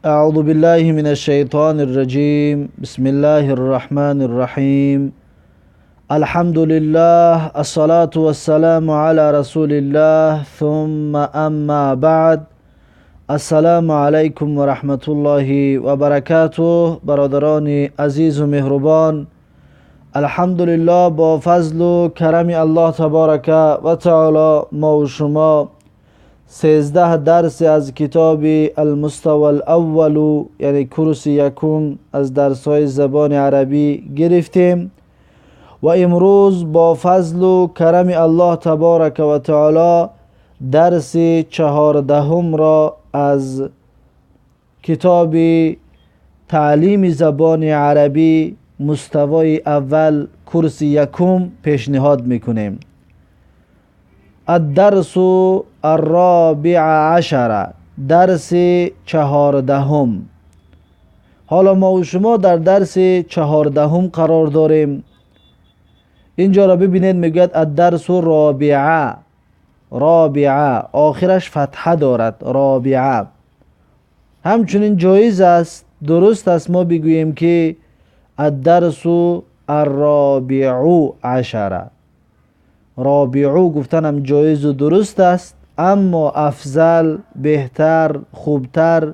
أعوذ بالله من الشيطان الرجيم. بسم الله الرحمن الرحيم. الحمد لله، الصلاة والسلام على رسول الله، ثم أما بعد. السلام علیکم و رحمت الله و برکاته. برادران عزیز و مهربان، الحمدلله با فضل و کرم الله تبارک و تعالی ما و شما 13 درس از کتاب المستوى الاول، یعنی کورس یکم از درس های زبان عربی گرفتیم و امروز با فضل و کرم الله تبارک و تعالی درس 14 را از کتاب تعلیم زبان عربی مستوای اول کورس یکم پیشنهاد میکنیم. الدرس الرابع عشر، درس 14. حالا ما و شما در درس 14 قرار داریم. اینجا را ببینید، میگوید الدرس الرابع، رابعه، آخرش فتحه دارد، رابعه. همچنین جایز است، درست است ما بگوییم که الدرس الرابع عشر. رابعو گفتنم جایز و درست است، اما افضل، بهتر، خوبتر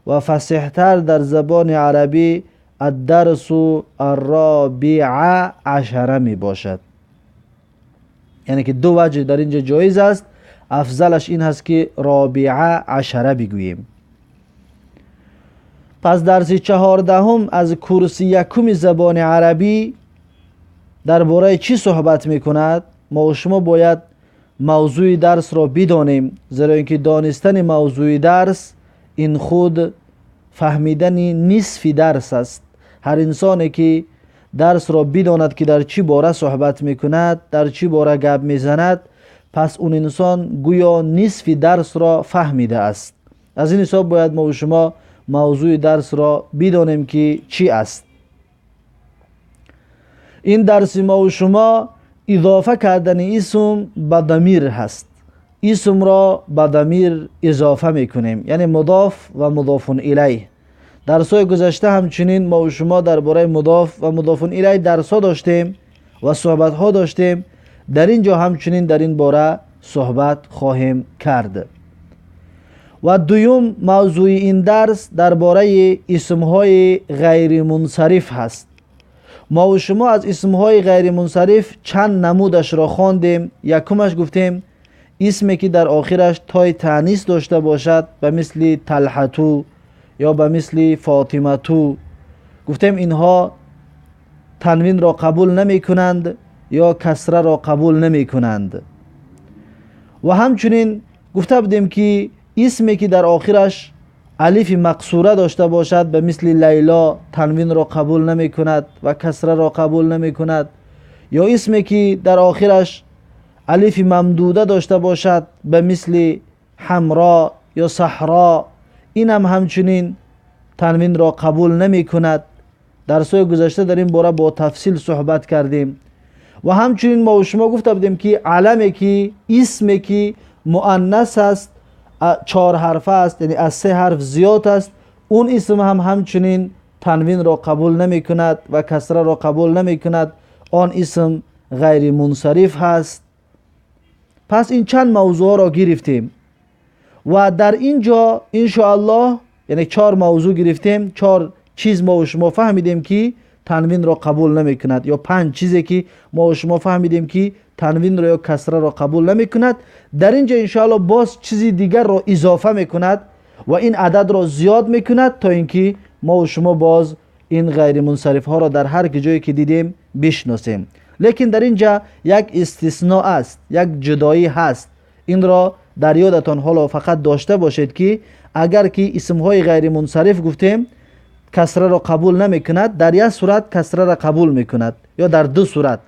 و فصیحتر در زبان عربی الدرس الرابع عشر می باشد. یعنی که دو وجه در اینجا جایز است، افضلش این هست که رابعه عشره بگوییم. پس درس 14 از کورس یکم زبان عربی درباره چی صحبت میکند؟ ما و شما باید موضوع درس را بدانیم، زیرا اینکه دانستن موضوع درس این خود فهمیدن نصف درس است. هر انسانی که درس را بداند که در چی باره صحبت میکند، در چی باره گپ میزند، پس اون انسان گویا نصف درس را فهمیده است. از این حساب باید ما و شما موضوع درس را بدانیم که چی است. این درس ما و شما اضافه کردن اسم به ضمیر هست. اسم را به ضمیر اضافه میکنیم، یعنی مضاف و مضاف الیه. درس های گذشته همچنین ما و شما درباره مضاف و مضاف الیه درس ها داشتیم و صحبت ها داشتیم. در اینجا همچنین در این باره صحبت خواهیم کرد. و دوم موضوع این درس درباره اسم های غیر منصرف هست. ما و شما از اسم های غیر منصرف چند نمودش را خواندیم. یکمش گفتیم اسمی که در آخرش تای تانیث داشته باشد، به مثل طلحتو یا به مثل فاطمتو. گفتیم اینها تنوین را قبول نمی کنند یا کسره را قبول نمی کنند. و همچنین گفته بودیم که اسمی که در آخرش الف مقصوره داشته باشد، به مثل لیلا، تنوین را قبول نمی کند و کسره را قبول نمی کند. یا اسمی که در آخرش الف ممدوده داشته باشد، به مثل حمرا یا صحرا، این هم همچنین تنوین را قبول نمی کند. در سوی گذشته در این باره با تفصیل صحبت کردیم. و همچنین ما و شما گفته بودیم که علمی که اسمی که مؤنث است، 4 حرفه است، یعنی از 3 حرف زیاد است، اون اسم هم همچنین تنوین را قبول نمی کند و کسره را قبول نمی کند. آن اسم غیر منصرف هست. پس این چند موضوع را گرفتیم و در اینجا انشاءالله، یعنی 4 موضوع گرفتیم، 4 چیز ما و شما فهمیدیم که تنوین را قبول نمی کند، یا 5 چیزی که ما و شما فهمیدیم که تنوین را یا کسره را قبول نمی کند. در اینجا انشاءالله باز چیزی دیگر را اضافه می کند و این عدد را زیاد می کند تا اینکه ما و شما باز این غیر منصرف ها را در هر جایی که دیدیم بشناسیم. لیکن در اینجا یک استثناء است، یک جدایی هست. این را در یادتان حالا فقط داشته باشید که اگر که اسم های غیر منصرف گفتیم کسره را قبول نمی کند، در یک صورت کسره را قبول می کند، یا در 2 صورت،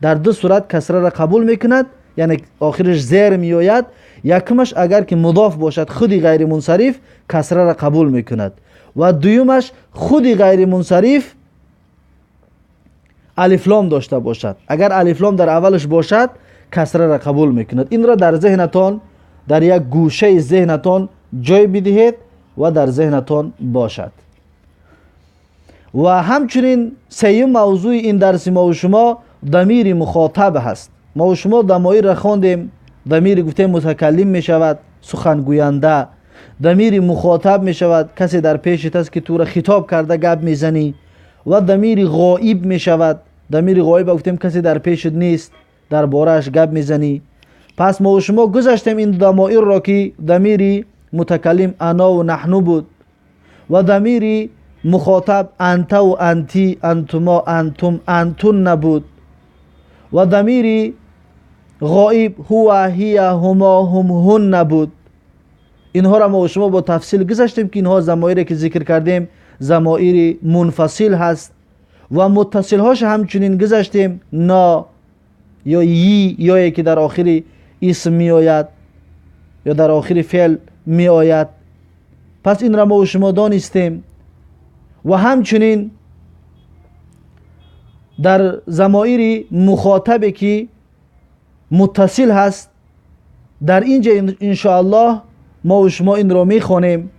در 2 صورت کسره را قبول می کند، یعنی آخرش زیر می آید. یکمش اگر که مضاف باشد خودی غیر منصرف کسره را قبول می کند، و دویمش خودی غیر منصرف الف لام داشته باشد. اگر الف لام در اولش باشد کسره را قبول می کند. این را در ذهنتان، در یک گوشه ذهنتان جای بدهید. و در ذهنتان باشد. و همچنین سیوم موضوع این درس ما و شما ضمیر مخاطب هست. ما و شما ضمایر را خواندیم. ضمیر گفتیم متکلم می شود، سخنگوینده. ضمیر مخاطب می شود، کسی در پیشت است که تو را خطاب کرده گپ میزنی. و ضمیر غایب می شود. ضمیر غایب گفتیم کسی در پیشت نیست، در بارش گپ میزنی. پس ما و شما گذاشتیم این ضمایر را که ضمیر متکلم انا و نحنو بود و ضمیر مخاطب انت و انتی، انتما، انتم، انتن نبود و ضمیر غایب هو، هی، هما، هم، هن نبود. اینها را ما و شما با تفصیل گذاشتیم که اینها ضمایری که ذکر کردیم ضمایر منفصل هست و متصل هاش همچنین گذاشتیم، نا یا یی یا که در آخر اسم می آید یا در آخر فعل می آید. پس این را ما و شما دانستیم. و همچنین در ضمایر مخاطبی که متصل هست در اینجا انشاءالله ما و شما این را میخوانیم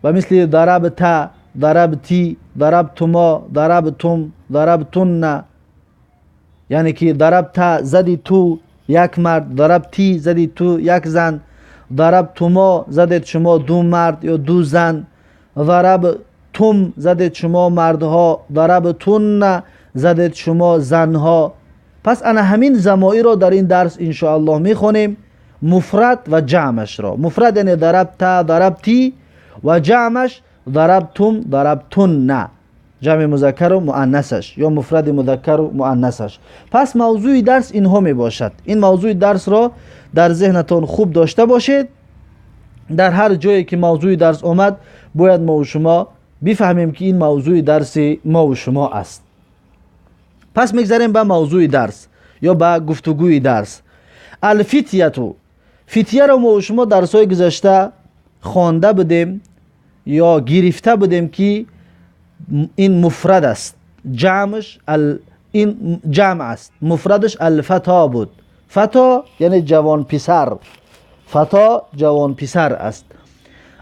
و مثل ضربت، ضربتی، ضربتما، ضربتم، ضربتن، یعنی که ضربت زدی تو یک مرد، ضربتی زدی تو یک زن، ضربتما زدید شما دو مرد یا دو زن، ضربتم زدید شما مردها، ضربتن زدید شما زنها. پس انا همین ضمایر را در این درس انشاءالله میخوانیم، مفرد و جمعش را. مفرد یعنی ضربت، ضربتی و جمعش ضربتم، ضربتن، جمع مذکر و مؤنثش یا مفرد مذکر و مؤنثش. پس موضوع درس اینها می باشد. این موضوع درس را در ذهنتان خوب داشته باشید. در هر جایی که موضوع درس آمد باید ما و شما بفهمیم که این موضوع درس ما و شما است. پس میگذریم به موضوع درس یا به گفتگوی درس. الفتیتو، فتیه را ما و شما درس‌های گذشته خوانده بودیم یا گرفته بودیم که این مفرد است، جمعش این جمع است، مفردش الفتا بود. فتا یعنی جوان پسر، فتا جوان پسر است.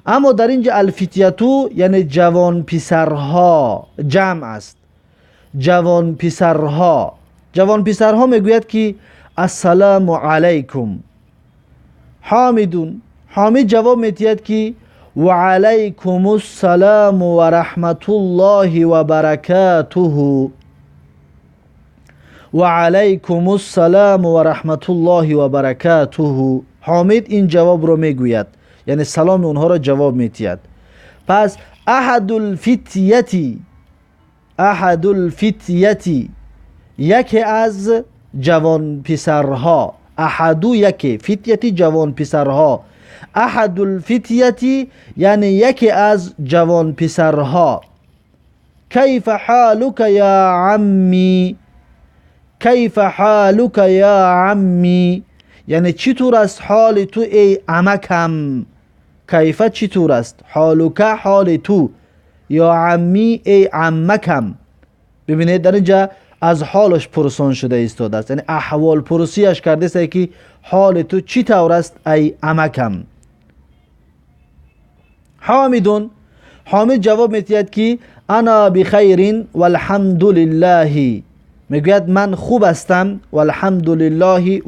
اما در اینجا الفتیتو یعنی جوان پسرها، جمع است. جوان پسرها، جوان پسرها میگوید که السلام علیکم. حامدون، حامد جواب میدهد که و علیکم السلام و رحمت الله و برکاته. و علیکم السلام و رحمت الله و برکاته. حامد این جواب رو میگوید، یعنی سلام اونها را جواب میدهد. پس احد الفتیتی، احد الفتیتی یکی از جوان پسرها، احدو یکی، فتیتی جوان پسرها، احد الفتیتی یعنی یکی از جوان پسرها. کیف حالک یا عمی، کیف حالک یا عمی یعنی چطور است حال تو ای عمکم. کیف چطور است، حالک حال تو، یا عمی ای عمکم. ببینید در اینجا از حالش پرسان شده ایستاده است، یعنی احوال پرسیش کرده است که حال تو چی طور است ای عمکم. حامدون، حامد جواب میدهد که انا بخیر والحمد لله. میگوید من خوب هستم والحمد لله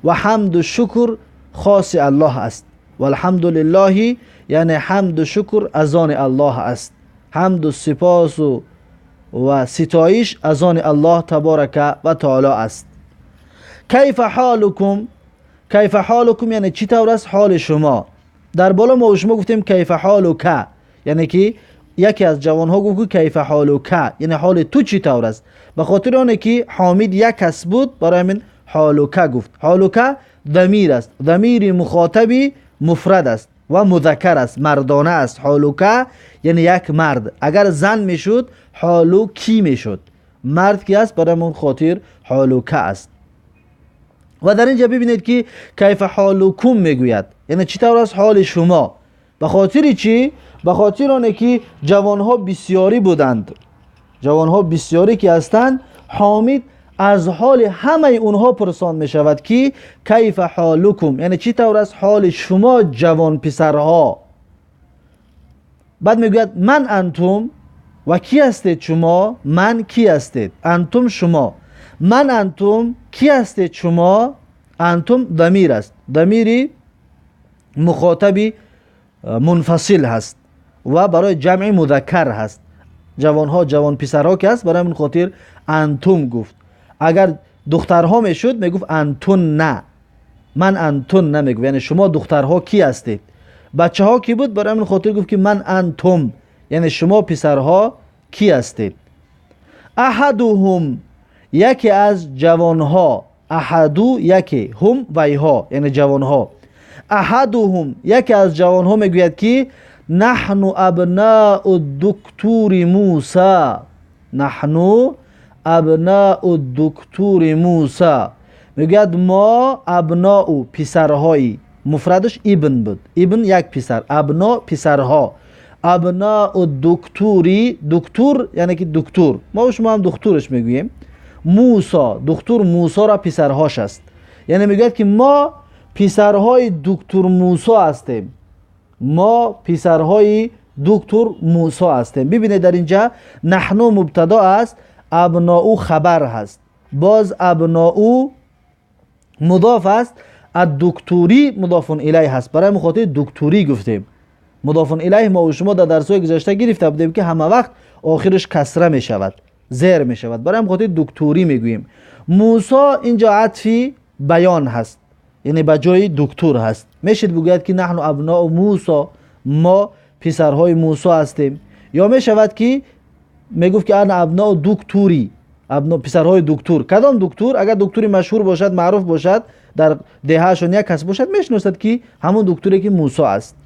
و حمد و شکر خاص الله است. والحمد لله یعنی حمد و شکر از آن الله است، حمد و سپاس و ستایش از آن الله تبارک و تعالی است. کیف حالکم، کیف حالکم یعنی چی طور است حال شما. در بالا ما و شما گفتیم کیف حالک، یعنی که یکی از جوانها گفت که کیف حالک یعنی حال تو چی طور است. به خاطر آنه که حامد یک کس بود برای همین حالک گفت. حالک ضمیر است، ضمیر مخاطبی مفرد است و مذکر است، مردانه است. حالک یعنی یک مرد، اگر زن میشد حالوکی میشد، مرد که است برای من خاطر حالوک است. و در اینجا ببینید که کیف حالکم میگوید یعنی چی طور است حال شما. به خاطر چی؟ به خاطر آنه که جوانها بسیاری بودند، جوانها بسیاری که هستند، حامد از حال همه اونها پرسان می شود که کیف حالکم یعنی چی طور است حال شما جوان پسرها. بعد میگوید من انتم و کی هستید شما؟ من کی هستید؟ انتم شما. من انتم کی هستید شما؟ انتم ضمیر است، ضمیری مخاطبی منفصل هست و برای جمع مذکر هست. جوانها، جوان پسرها که هست، برای این خاطر انتم گفت. اگر دخترها میشد میگفت انتون، نه من انتون نمیگفت، یعنی شما دخترها کی هستید. بچه ها کی بود؟ برای این خاطر گفت که من انتم، یعنی شما پسرها کی هستید. احدهم یکی از جوانها، احدو یکی، هم ویها یعنی جوانها. احدهم یکی از جوانها میگوید که نحن ابناء الدکتور موسی. نحن ابناء الدکتور موسی. میگوید ما ابناء پسرهایی، مفردش ابن بود، ابن یک پسر، ابنا پسرها. ابناء الدکتوری، دکتور یعنی که دکتور، ما و شما هم دکتورش میگوییم. موسی، دکتور موسی را پسرهاش است، یعنی میگوید که ما پسرهای دکتر موسی هستیم. ما پسرهای دکتر موسی هستیم. ببینید در اینجا نحن مبتدا است، ابناء خبر هست، باز ابناء مضاف است، الدکتوری مضاف الیه هست. برای مخاطب دکتوری گفتیم. مضاف الیه ما و شما در درس‌های گذشته گرفته بودیم که همه وقت آخرش کسره می شود، زیر می شود، برای مخاطب دکتوری میگوییم. موسی اینجا عطفی بیان هست، یعنی به جای دکتر هست. میشید بگوید که نحن ابناء موسی، ما پسرهای موسی هستیم. یا میشود که میگفت که انا ابناء دکتوری، ابنا پسرهای دکتر. کدام دکتر؟ اگر دکتری مشهور باشد، معروف باشد، در دههشون یک کس باشد، میشناسد که همون دکتری که موسی است.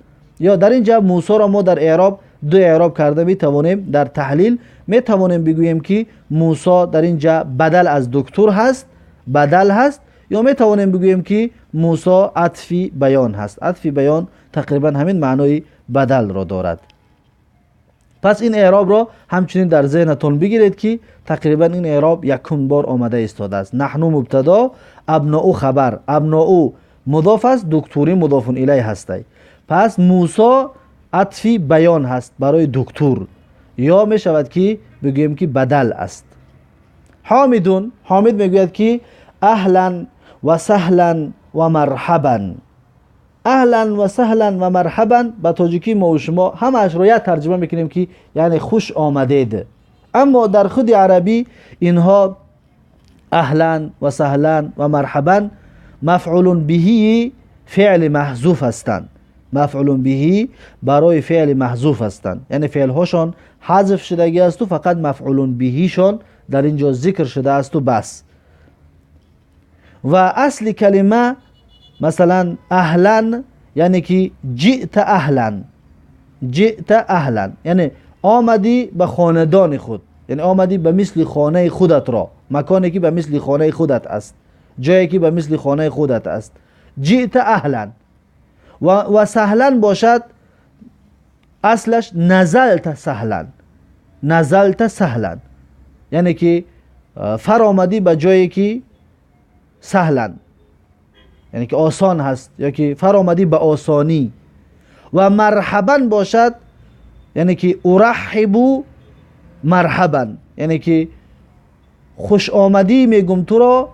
یا در اینجا موسی را ما در اعراب دو اعراب کرده میتوانیم، در تحلیل میتوانیم بگوییم که موسی در اینجا بدل از دکتر هست، بدل هست، یا میتوانیم بگوییم که موسی عطفی بیان هست. عطفی بیان تقریبا همین معنای بدل را دارد. پس این اعراب را همچنین در ذهنتون بگیرید که تقریبا این اعراب یکم بار آمده ایستاده است. نحن مبتدا، ابناء خبر، ابناء مضاف است، دکتری مضاف الیه هستی. پس موسی عطفی بیان هست برای دکتر، یا می شود که بگوییم که بدل است. حامدون، حامد میگوید که اهلا و سهلا و مرحبا. اهلا و سهلا و مرحبا به تاجیکی ما و شما همش رو یک ترجمه میکنیم که یعنی خوش آمدید. اما در خود عربی اینها اهلا و سهلا و مرحبا مفعول بهی فعل محذوف هستند. مفعول بهی برای فعل محذوف هستند، یعنی فعل هاشان حذف شدگی است و فقط مفعول بهیشان در اینجا ذکر شده است و بس. و اصل کلمه مثلا اهلا یعنی که جئت اهلا، جئت اهلا یعنی آمدی به خاندان خود، یعنی آمدی به مثل خانه خودت را، مکانی که به مثل خانه خودت است، جایی که به مثل خانه خودت است. جئت اهلا. و سهلا باشد اصلش نزلت سهلا، نزلت سهلا یعنی که فرآمدی به جایی که سهلا یعنی که آسان هست، یا که فرآمدی به آسانی. و مرحبا باشد یعنی که ارحب مرحبا یعنی که خوش آمدی میگم تو را،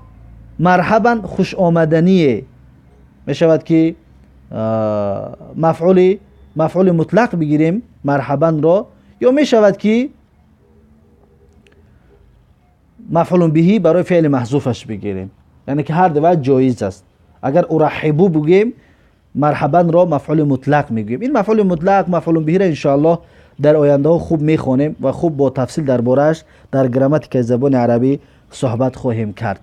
مرحبا خوش آمدنیه. میشود که مفعول مطلق بگیریم مرحبا را، یا میشود که مفعول بهی برای فعل محذوفش بگیریم، یعنی که هر دو جایز است. اگر ارحبو بگیم مرحبا را مفعول مطلق میگوییم. این مفعول مطلق مفعول به را انشاءالله در آینده ها خوب میخوانیم و خوب با تفصیل درباره‌اش در گراماتیک زبان عربی صحبت خواهیم کرد.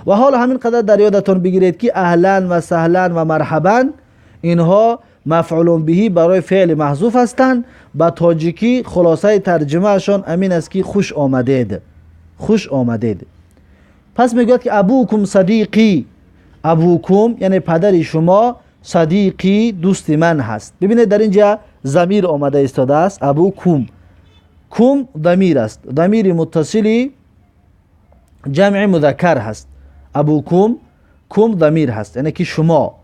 و حالا همین قدر در یادتان بگیرید که اهلا و سهلا و مرحبا اینها مفعول بهی برای فعل محذوف هستند. با تاجیکی خلاصه ترجمه اشان امین است که خوش آمدید، خوش آمدید. پس میگوید که ابوکم صدیقی، ابوکم یعنی پدر شما، صدیقی دوست من هست. ببینید در اینجا ضمیر آمده ایستاده است، ابوکم. کم ضمیر است، ضمیر متصلی جمع مذکر هست. ابوکم کم ضمیر هست یعنی که شما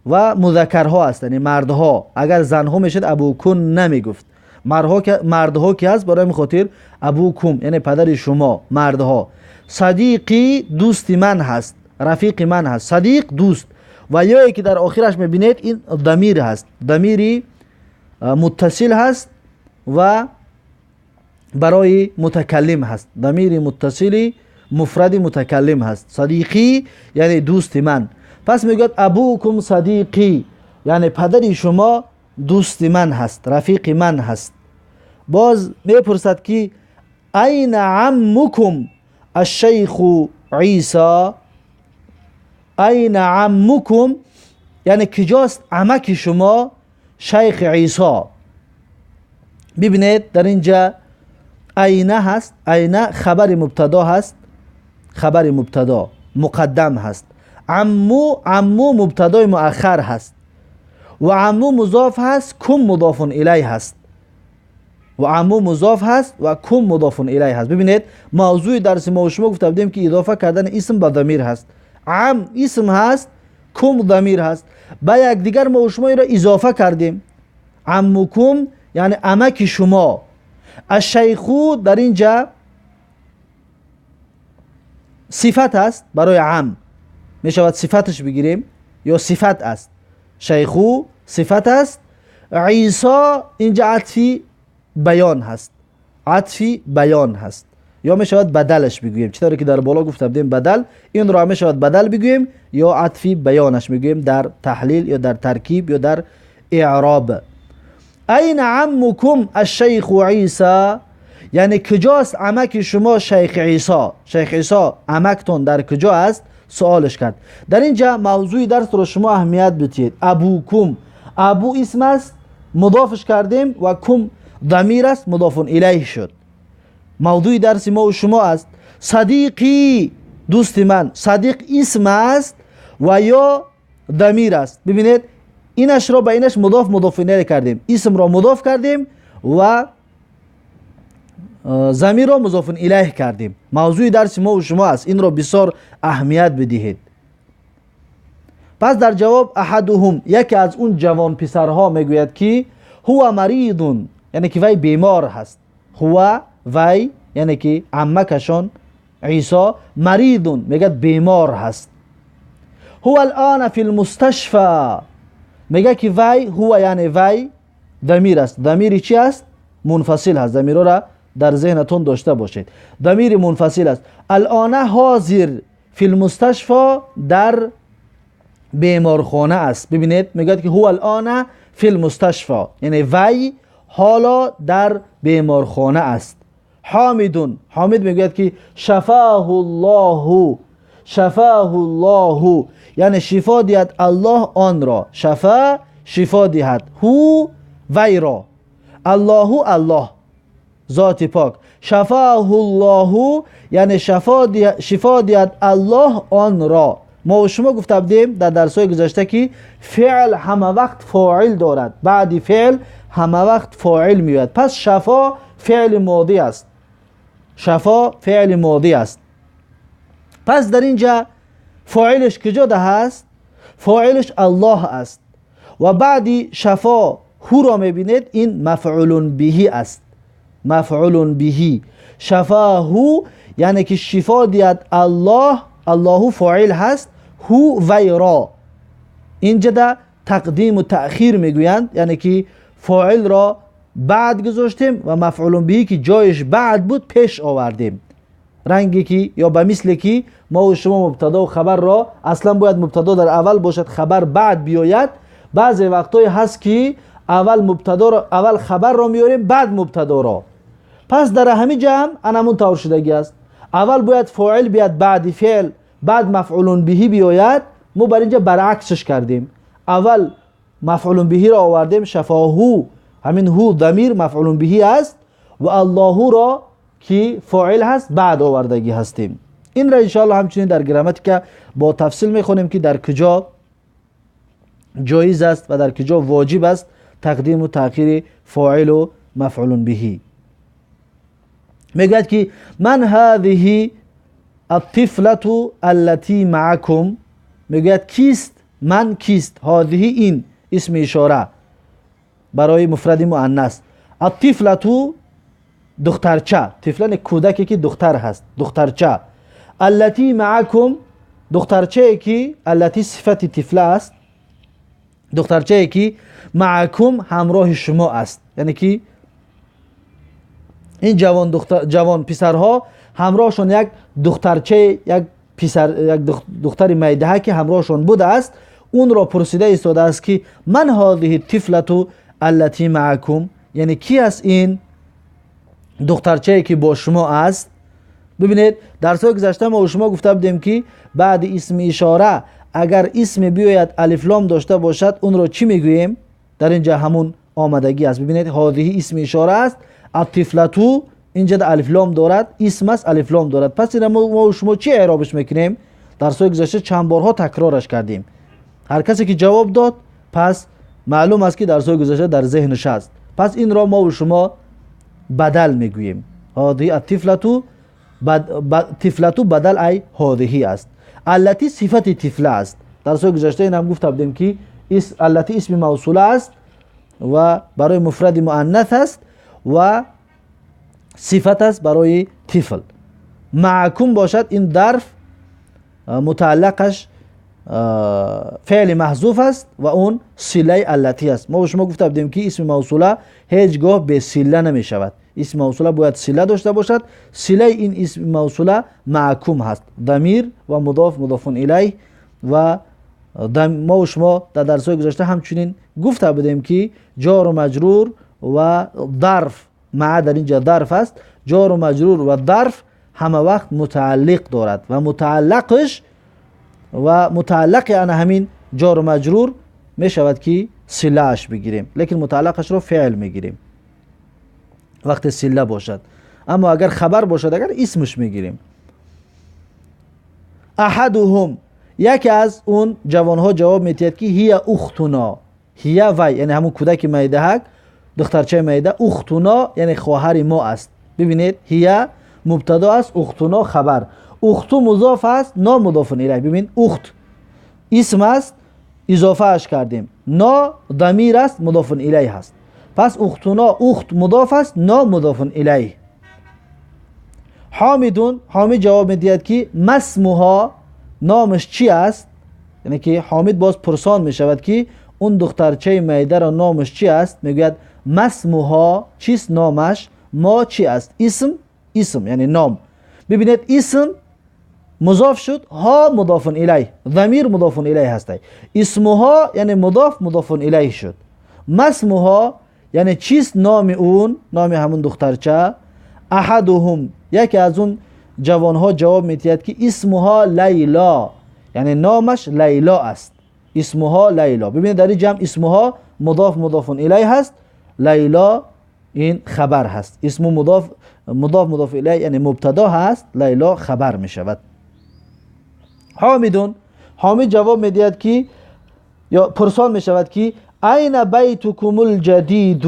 و مذکرها هست، یعنی مردها. اگر زنها میشد ابوکن نمیگفت. مردها که هست، برای خاطر ابوکم یعنی پدر شما مردها. صدیقی دوست من هست، رفیق من هست. صدیق دوست. و یایی که در آخرش میبینید این ضمیر هست، ضمیری متصل هست و برای متکلم هست، ضمیر متصلی مفرد متکلم هست. صدیقی یعنی دوست من. پس میگوید ابوکم صدیقی یعنی پدر شما دوست من هست، رفیق من هست. باز میپرسد که این عمکم الشیخ عیسی؟ این عمکم یعنی کجاست عمک شما شیخ عیسی؟ ببینید در اینجا اینه هست، اینه خبر مبتدا هست، خبر مبتدا مقدم هست. عمو، عمو مبتدای مؤخر هست و عمو مضاف هست، کم مضاف الیه هست. و عمو مضاف هست و کم مضاف الیه هست. ببینید موضوع درس ما و شما گفته بودیم که اضافه کردن اسم به ضمیر هست. عم اسم هست، کم ضمیر هست، با یکدیگر ما و شما را اضافه کردیم. عمکم یعنی عمک شما. الشیخو در اینجا صفت است برای عم، می شود صفتش بگیریم یا صفت است. شیخو صفت است. عیسی اینجا عطفی بیان هست، عطفی بیان هست، یا می شود بدلش بگوییم، چطوری که در بالا گفته بودیم بدل، این را می شود بدل بگوییم یا عطفی بیانش میگوییم در تحلیل یا در ترکیب یا در اعراب. این عمکم الشیخ عیسی یعنی کجاست عمک شما شیخ عیسی؟ شیخ عیسی عمکتون در کجا است؟ سوالش کرد. در اینجا موضوع درس رو شما اهمیت بدید. ابوکم، ابو اسم است، مضافش کردیم و کم ضمیر است، مضاف الیه شد. موضوع درس ما و شما است. صدیقی دوست من، صدیق اسم است و یا ضمیر است. ببینید اینش را به اینش مضاف مضاف الیه کردیم، اسم را مضاف کردیم و ضمیر را مضاف الیه کردیم. موضوع درس ما و شما است، این را بسیار اهمیت بدهید. پس در جواب احدهم، یکی از اون جوان پسرها میگوید که هو مریض یعنی که وی بیمار هست. هو وی یعنی که عمکشان عیسی، مریض میگه بیمار هست. هو الان فی المستشفى میگه که وی، هو یعنی وی ضمیر است. ضمیر چی است؟ منفصل هست. ضمیر را در ذهنتون داشته باشید، ضمیر منفصل است. الان حاضر فی المستشفى در بیمارخانه است. ببینید میگه که هو الان فی المستشفى یعنی وی حالا در بیمارخانه است. حامدون، حامد میگوید که شفاه الله، شفاه الله یعنی شفا دهد الله آن را. شفا شفا دهد، هو وی را، الله الله ذات پاک. شفاه الله یعنی شفا دهد الله آن را. ما و شما گفته بودیم در درس‌های گذشته که فعل همه وقت فاعل دارد، بعد فعل همه وقت فاعل میآید. پس شفا فعل ماضی است، شفا فعل ماضی است. پس در اینجا فاعلش کجا ده هست؟ فاعلش الله است. و بعدی شفا هو را میبینید، این مفعول به است، مفعول به. شفا هو یعنی که شفا دهد الله، الله فاعل هست، هو وی را. اینجا ده تقدیم و تأخیر میگویند، یعنی که فاعل را بعد گذاشتیم و مفعول به که جایش بعد بود پیش آوردیم. رنگی که یا به مثل که ما و شما مبتدا و خبر را اصلا باید مبتدا در اول باشد، خبر بعد بیاید. بعضی وقتای هست که اول مبتدا را، اول خبر را میاریم بعد مبتدا را. پس در همین جا هم انمون طور شدگی است. اول باید فاعل بیاد بعد فعل، بعد مفعول به بیاید. ما بر اینجا برعکسش کردیم، اول مفعول به را آوردیم، شفاهو، همین هو ضمیر مفعول به است و الله را که فاعل هست بعد آوردگی هستیم. این را انشاءالله همچنین در گراماتیکا با تفصیل میخونیم که در کجا جایز است و در کجا واجب است تقدیم و تأخیر فاعل و مفعول به. میگوید که من هذه الطفلة التي معكم، میگوید کیست؟ من کیست؟ هذه این اسم اشاره برای مفرد مؤنث. الطفلة دخترچه، طفله یعنی کودکی که دختر هست، دخترچه. التي معكم دخترچه که التي صفت طفله است، دخترچه که معكم همراه شما است، یعنی که این جوان دختر، جوان پسرها همراهشون یک دخترچه، یک پسر، یک دختر میده که همراهشون بوده است، اون را پرسیده ایستاده است که من هذه الطفلة التي معكم، یعنی کی است این دخترچه که با شما است. ببینید در سال گذشته ما و شما گفته بودیم که بعد اسم اشاره اگر اسم بیاید الف لام داشته باشد اون را چی میگوییم؟ در اینجا همون آمدگی است. ببینید هذه اسم اشاره است، الطفلة اینجا الف لام دارد، اسم است الف لام دارد. پس این ما و شما چی اعرابش میکنیم؟ در سال گذشته چند بارها تکرارش کردیم. هر کسی که جواب داد پس معلوم است که در سال گذشته در ذهنش است. پس این را ما و شما بدل میگوییم. هذه الطفلة طفلة بدل ای هذه است. التي صفت طفله است. در سال گذشته این هم گفته بودیم که التي اسم موصوله است و برای مفرد مؤنث است و صفت است برای طفل. معکم باشد این ظرف متعلقش فعل محذوف است و اون صله التي است. ما به شما گفته بودیم که اسم موصوله هیچگاه به صله نمی شود. اسم موصوله باید صله داشته باشد. صله این اسم موصوله معکوم هست، ضمیر و مضاف مضاف الیه. و ما و شما در درس‌های گذشته همچنین گفته بودیم که جار و مجرور و ظرف، مع در اینجا ظرف است، جار و مجرور و ظرف همه وقت متعلق دارد و متعلقش و متعلق انا همین جار و مجرور می شود که صله اش بگیریم، لیکن متعلقش رو فعل میگیریم وقتی صله باشد. اما اگر خبر باشد اگر اسمش میگیریم. احدهم یکی از اون جوانها جواب میدهد که هی اختنا، هی وی یعنی همون کودک میدهک، دخترچه میده، اختنا یعنی خواهر ما است. ببینید هی مبتدا است، اختنا خبر، اختو مضاف است، نا مضاف الیه. ببین اخت اسم است، اضافه اش کردیم، نا ضمیر است، مضاف الیه هست. پس اختنا اخت مضاف است، نا مضاف الیه. حامدون، حامد جواب میدهد که مسموها نامش چی است، یعنی که حامد باز پرسان می شود که اون دخترچه میده را نامش چی است، میگوید مسموها چیست نامش، ما چی است، اسم، اسم یعنی نام. ببینید اسم مضاف شد، ها مضاف الیه، ضمیر مضاف الیه هست. اسمها یعنی مضاف مضاف الیه شد. مسموها یعنی چیست نام اون، نام همون دخترچه. احدهم یکی از اون جوانها جواب میدهد که اسمها لیلا، یعنی نامش لیلا است. اسمها لیلا. ببینید در این جمع اسمها مضاف مضاف الیه هست، لیلا این خبر هست. اسم مضاف مضاف مضاف الیه یعنی مبتدا هست، لیلا خبر می شود. حامدون، حامد جواب میدهد که یا پرسان می شود که این بیتکم الجدید،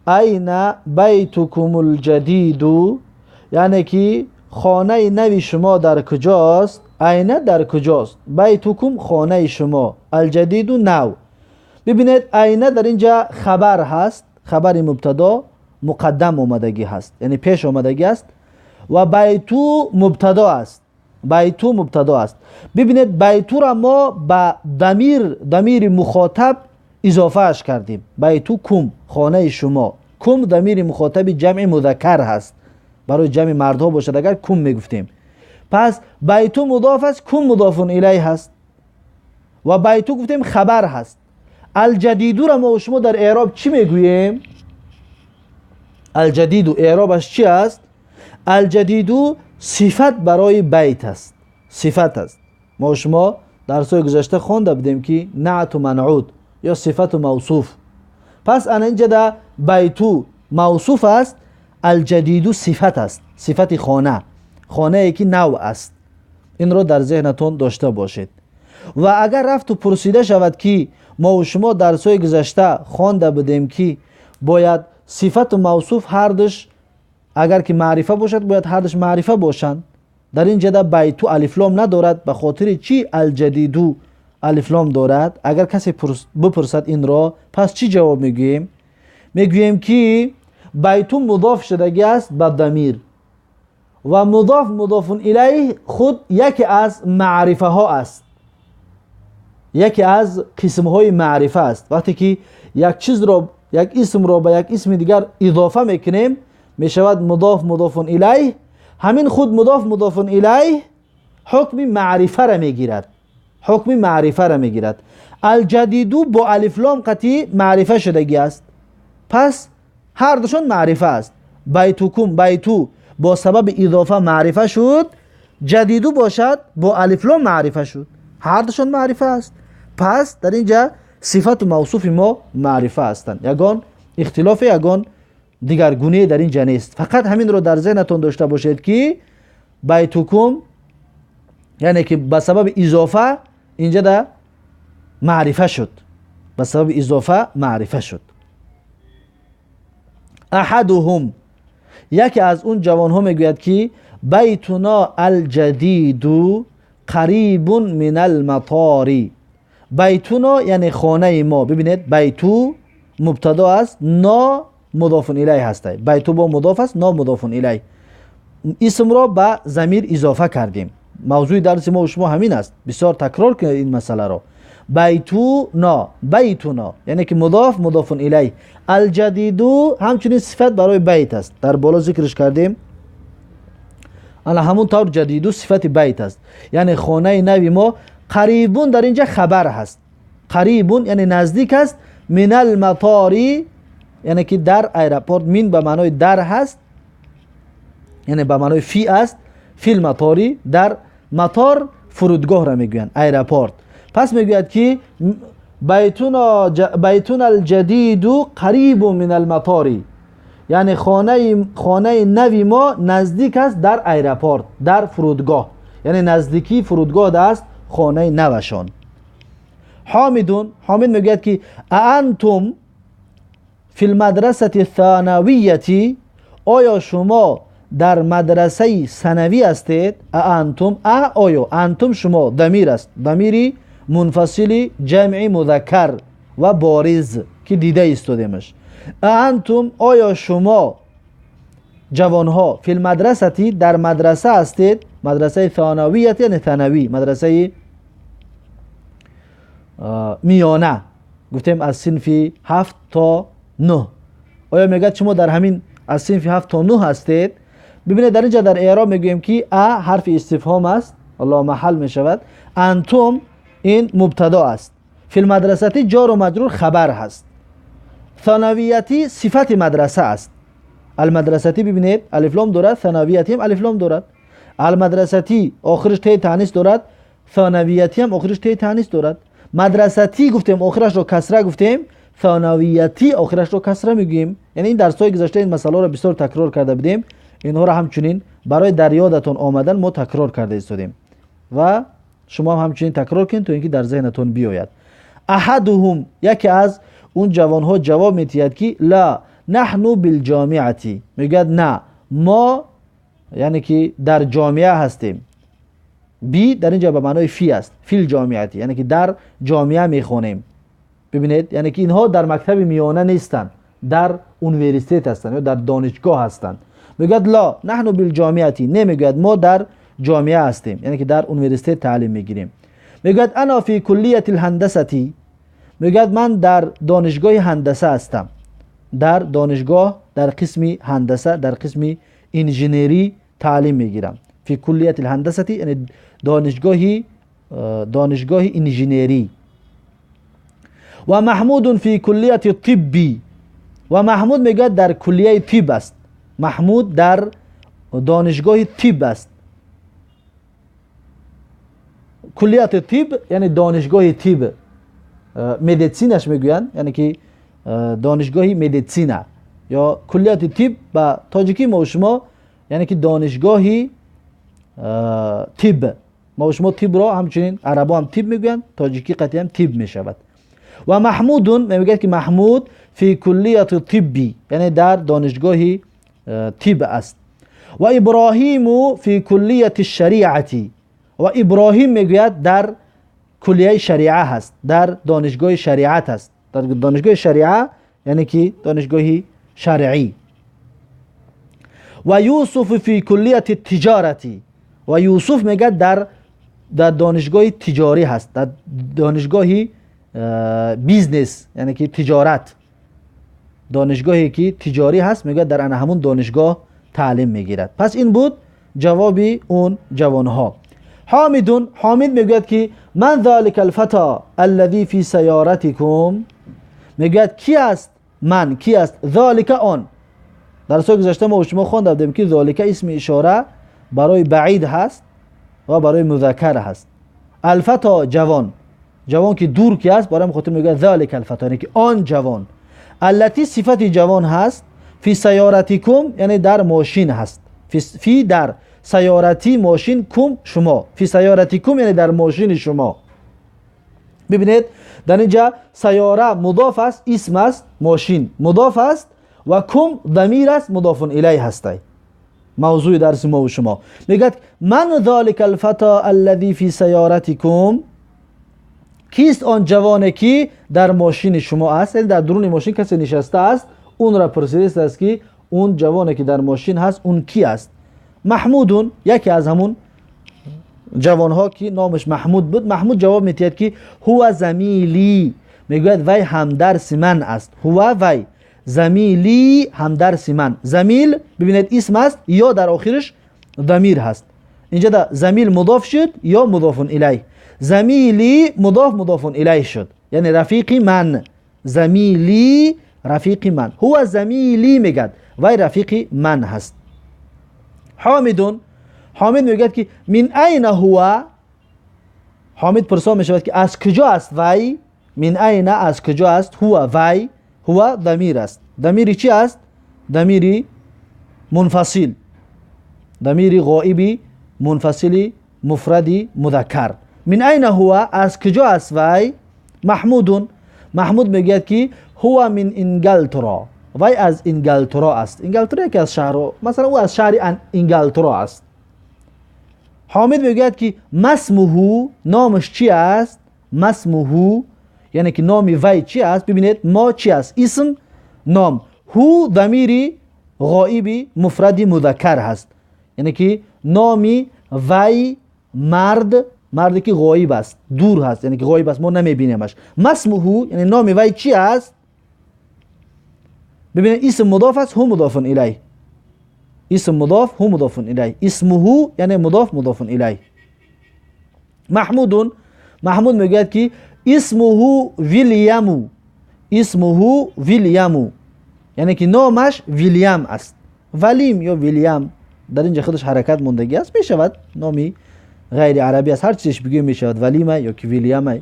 این بیتکم الجدید، یعنی که خانه نوی شما در کجاست؟ اینه در کجاست؟ بیتکم خانه شما، الجدید نو. ببینید اینه در اینجا خبر هست، خبر مبتدا مقدم آمدگی هست، یعنی پیش آمدگی است، و بیتو مبتدا است، بیتو مبتدا است. ببینید بیتو را ما به ضمیر، ضمیر مخاطب اضافه اش کردیم. بیتو کم، خانه شما، کم ضمیر مخاطب جمع مذکر هست، برای جمع مردها باشد اگر کم میگفتیم. پس بیتو مضاف است، کم مضاف الیه هست، و بیتو گفتیم خبر هست. الجدیدو را ما و شما در اعراب چی میگوییم؟ الجدیدو اعرابش چی است؟ الجدیدو صفت برای بیت است، صفت است. ما و شما در سال گذشته خوانده بودیم که نعت و منعوت یا صفت و موصوف. پس انا اینجا در بیتو موصوف است، الجدیدو صفت است، صفت خانه، خانه ای که نو است. این را در ذهنتون داشته باشید. و اگر رفت و پرسیده شود که ما و شما در سال گذشته خوانده بودیم که باید صفت و موصوف هر دوش اگر که معرفه باشد باید هر دوش معرفه باشند، در اینجا در بیتو الف لام ندارد، به خاطر چی الجدیدو الف لام دارد؟ اگر کسی بپرسد این را پس چی جواب میگوییم؟ میگوییم که بیتو مضاف شدگی است به ضمیر و مضاف مضاف الیه خود یکی از معرفه ها است، یکی از قسم های معرفه است. وقتی که یک چیز را، یک اسم را به یک اسم دیگر اضافه میکنیم میشود مضاف مضاف الیه. همین خود مضاف مضاف الیه حکم معرفه را میگیرد، حکم معرفه را میگیرد. الجدیدو با الف لام قطعی معرفه شدگی است، پس هر دوشان معرفه است. بیتکم، بیتو با سبب اضافه معرفه شد، جدیدو باشد با الف لام معرفه شد، هر دوشان معرفه است. پس در اینجا صفت و موصوف ما معرفه هستند، یگان اختلاف یگان دیگرگونه در اینجا نیست. فقط همین رو در ذهنتون داشته باشید که بیتکم یعنی که به سبب اضافه اینجا در معرفه شد، به سبب اضافه معرفه شد. احدهم، یکی از اون جوانها میگوید که بیتنا الجدید قریب من المطار. بیتنا یعنی خانه ما. ببینید بیتو مبتدا است، نا مضاف الیه هست. بیتو با مضاف است، نا مضاف الیه. اسم را به ضمیر اضافه کردیم. موضوع درس ما و شما همین است، بسیار تکرار کنید این مسئله را. بیتونا، بیتونا یعنی که مضاف مضاف الیه. الجدیدو همچنین صفت برای بیت است، در بالا ذکرش کردیم. انا همون طور جدیدو صفت بیت است، یعنی خانه نوی ما. قریبون در اینجا خبر هست، قریبون یعنی نزدیک است. من المطاری یعنی که در airport، من به معنای در هست، یعنی به معنای فی است. فی المطاری، در مطار فرودگاه را میگویند، airport. پس میگوید که بیتنا الجدید قریب من المطاری، یعنی خانه نوی ما نزدیک است در airport، در فرودگاه، یعنی نزدیکی فرودگاه است خانه نوشان. حامدون، حامد میگوید که انتم فی المدرسة الثانویة، آیا شما در مدرسه ثانوی هستید؟ انتم، آیا، انتم شما ضمیر است، ضمیری منفصل جمع مذکر و بارز که دیده ایستادیمش. انتم آیا شما جوانها فی المدرسة در مدرسه هستید؟ مدرسه ثانویه یعنی ثانوی، مدرسه میانه، گفتیم از صنف 7 تا 9. آیا میگه شما در همین از صنف 7 تا 9 هستید؟ ببینید در اینجا در اعراب میگوییم که ا حرف استفهام است، الله محل میشود. انتم این مبتدا است. فی المدرسه جار و مجرور خبر هست. ثانویتی صفت مدرسه است. المدرستی ببینید الف لام دارد، ثانویتی هم الف لام دارد. المدرستی آخرش ت تانیث دارد، ثانویتی هم آخرش ت تانیث دارد. مدرستی گفتیم آخرش رو کسره گفتیم، ثانویتی آخرش رو کسره میگیم. یعنی این درس های گذشته این مسئله رو بسیار تکرار کرده بودیم، اینها رو همچنین برای در یادتون آمدن ما تکرار کرده ایستادیم و شما هم همچنین تکرار کنید تا اینکه در ذهنتون بیاید. احدهم، یکی از اون جوانها جواب میدهد که لا نحن بالجامعه، میگه نه ما یعنی که در جامعه هستیم. بی در اینجا به معنای فی است، فی الجامعه یعنی که در جامعه میخوانیم. ببینید یعنی که اینها در مکتب میانه نیستند، در universitet هستند یا در دانشگاه هستند. میگه لا نحن بالجامعه، نمیگوید ما در جامعه هستیم، یعنی که در universitet تعلیم میگیریم. میگوید انا فی کلیه الهندسه، میگوید من در دانشگاه هندسه هستم، در دانشگاه در قسم هندسه، در قسم انجینری تعلیم میگیرم. فی کلیه الهندسه یعنی دانشگاه انجینری. و محمود فی کلیه الطب، و محمود میگوید در کلیه طب است، محمود در دانشگاه طب است. کلیه طب یعنی دانشگاه طب، medicin ش میگویند، یعنی که دانشگاه medicina یا کلیه طب به تاجیکی ما و شما یعنی که دانشگاه طب. ما و شما طب را همچنین عربا هم طب میگویند، تاجیکی قطعی هم طب میشود. و محمود میگوید که محمود فی کلیه طبی یعنی در دانشگاه طب است. و ابراهیم فی کلیه الشریعه، و ابراهیم میگوید در کلیه شریعه هست، در دانشگاه شریعت هست، در دانشگاه شریعه یعنی که دانشگاهی شرعی. و یوسف فی کلیت تجارتی، و یوسف میگه در دانشگاه تجاری هست، در دانشگاه business، یعنی که تجارت، دانشگاهی که تجاری هست، میگه در ان همون دانشگاه تعلیم میگیرد. پس این بود جواب اون جوانها. حامدون، حامد میگوید که من ذلك الفتا الذي فی سیارتکم، میگوید کی است؟ من کی است؟ ذلك آن. در سال گذشته ما شما خوانده بودیم که ذلك اسم اشاره برای بعید هست و برای مذکر هست. الفتا جوان، جوان که دور کی است، برای خاطر میگه ذلك الفتا، یعنی که آن جوان. التي صفت جوان هست، فی سیارتکم یعنی در ماشین هست، فی در، سیارتی ماشین، کم شما، فی سیارتکم یعنی در ماشین شما. ببینید در اینجا سیاره مضاف است، اسم است، ماشین مضاف است و کم ضمیر است، مضاف الیه هست. موضوع درس ما و شما. میگه من ذلك الفتا الذي فی سیارتکم، کیست آن جوانی که در ماشین شما است؟ یعنی در درون ماشین کسی نشسته است، اون را پرسیده است که اون جوانی که در ماشین هست اون کی است؟ محمودون، یکی از همون جوانها که نامش محمود بود. محمود جواب میدهد که هو زمیلی، میگوید وی همدرس من است. هو وی، زمیلی همدرس من. زمیل ببینید اسم است یا در آخرش ضمیر هست. اینجا در زمیل مضاف شد یا مضاف الیه. زمیلی مضاف مضاف الیه شد، یعنی رفیقی من. زمیلی رفیقی من، هو زمیلی میگد وی رفیقی من هست. حامدون، حامد میگد که من این هو، حامد پرسان میشود که از کجا است وی؟ من این از کجا است؟ هو وی، هو ضمیر است. ضمیر چی است؟ ضمیر منفصل، ضمیر غائبی منفصل مفردی مذکر. من این هو از کجا است وی؟ محمودون، محمود میگوید که هو من انگلترا، وی از انگلترا است. انگلترا یکی از شهر، مثلا او از شهر انگلترا است. حامد میگوید که مسمه، نامش چی است؟ مسمه یعنی که نام وی چی است؟ ببینید ما چی است؟ اسم، نام. هو ضمیری غائبی مفردی مذکر هست، یعنی که نامی وی مرد، مردی که غایب است، دور هست، یعنی که غایب است، ما نمیبینیمش. مسمه یعنی نام وی چی است؟ ببینید اسم مضاف است، هو مضاف الیه. اسم مضاف، هو مضاف الیه. اسمه یعنی مضاف مضاف الیه. محمودون، محمود میگوید که اسمه ویلیامو، اسمه ویلیامو یعنی که نامش ویلیام است. ولیم یا ویلیام در اینجا خودش حرکت ماندگی است، میشود نامی غیر عربی است، هر چیزش بگیم میشود ولیمه یا که ویلیامه.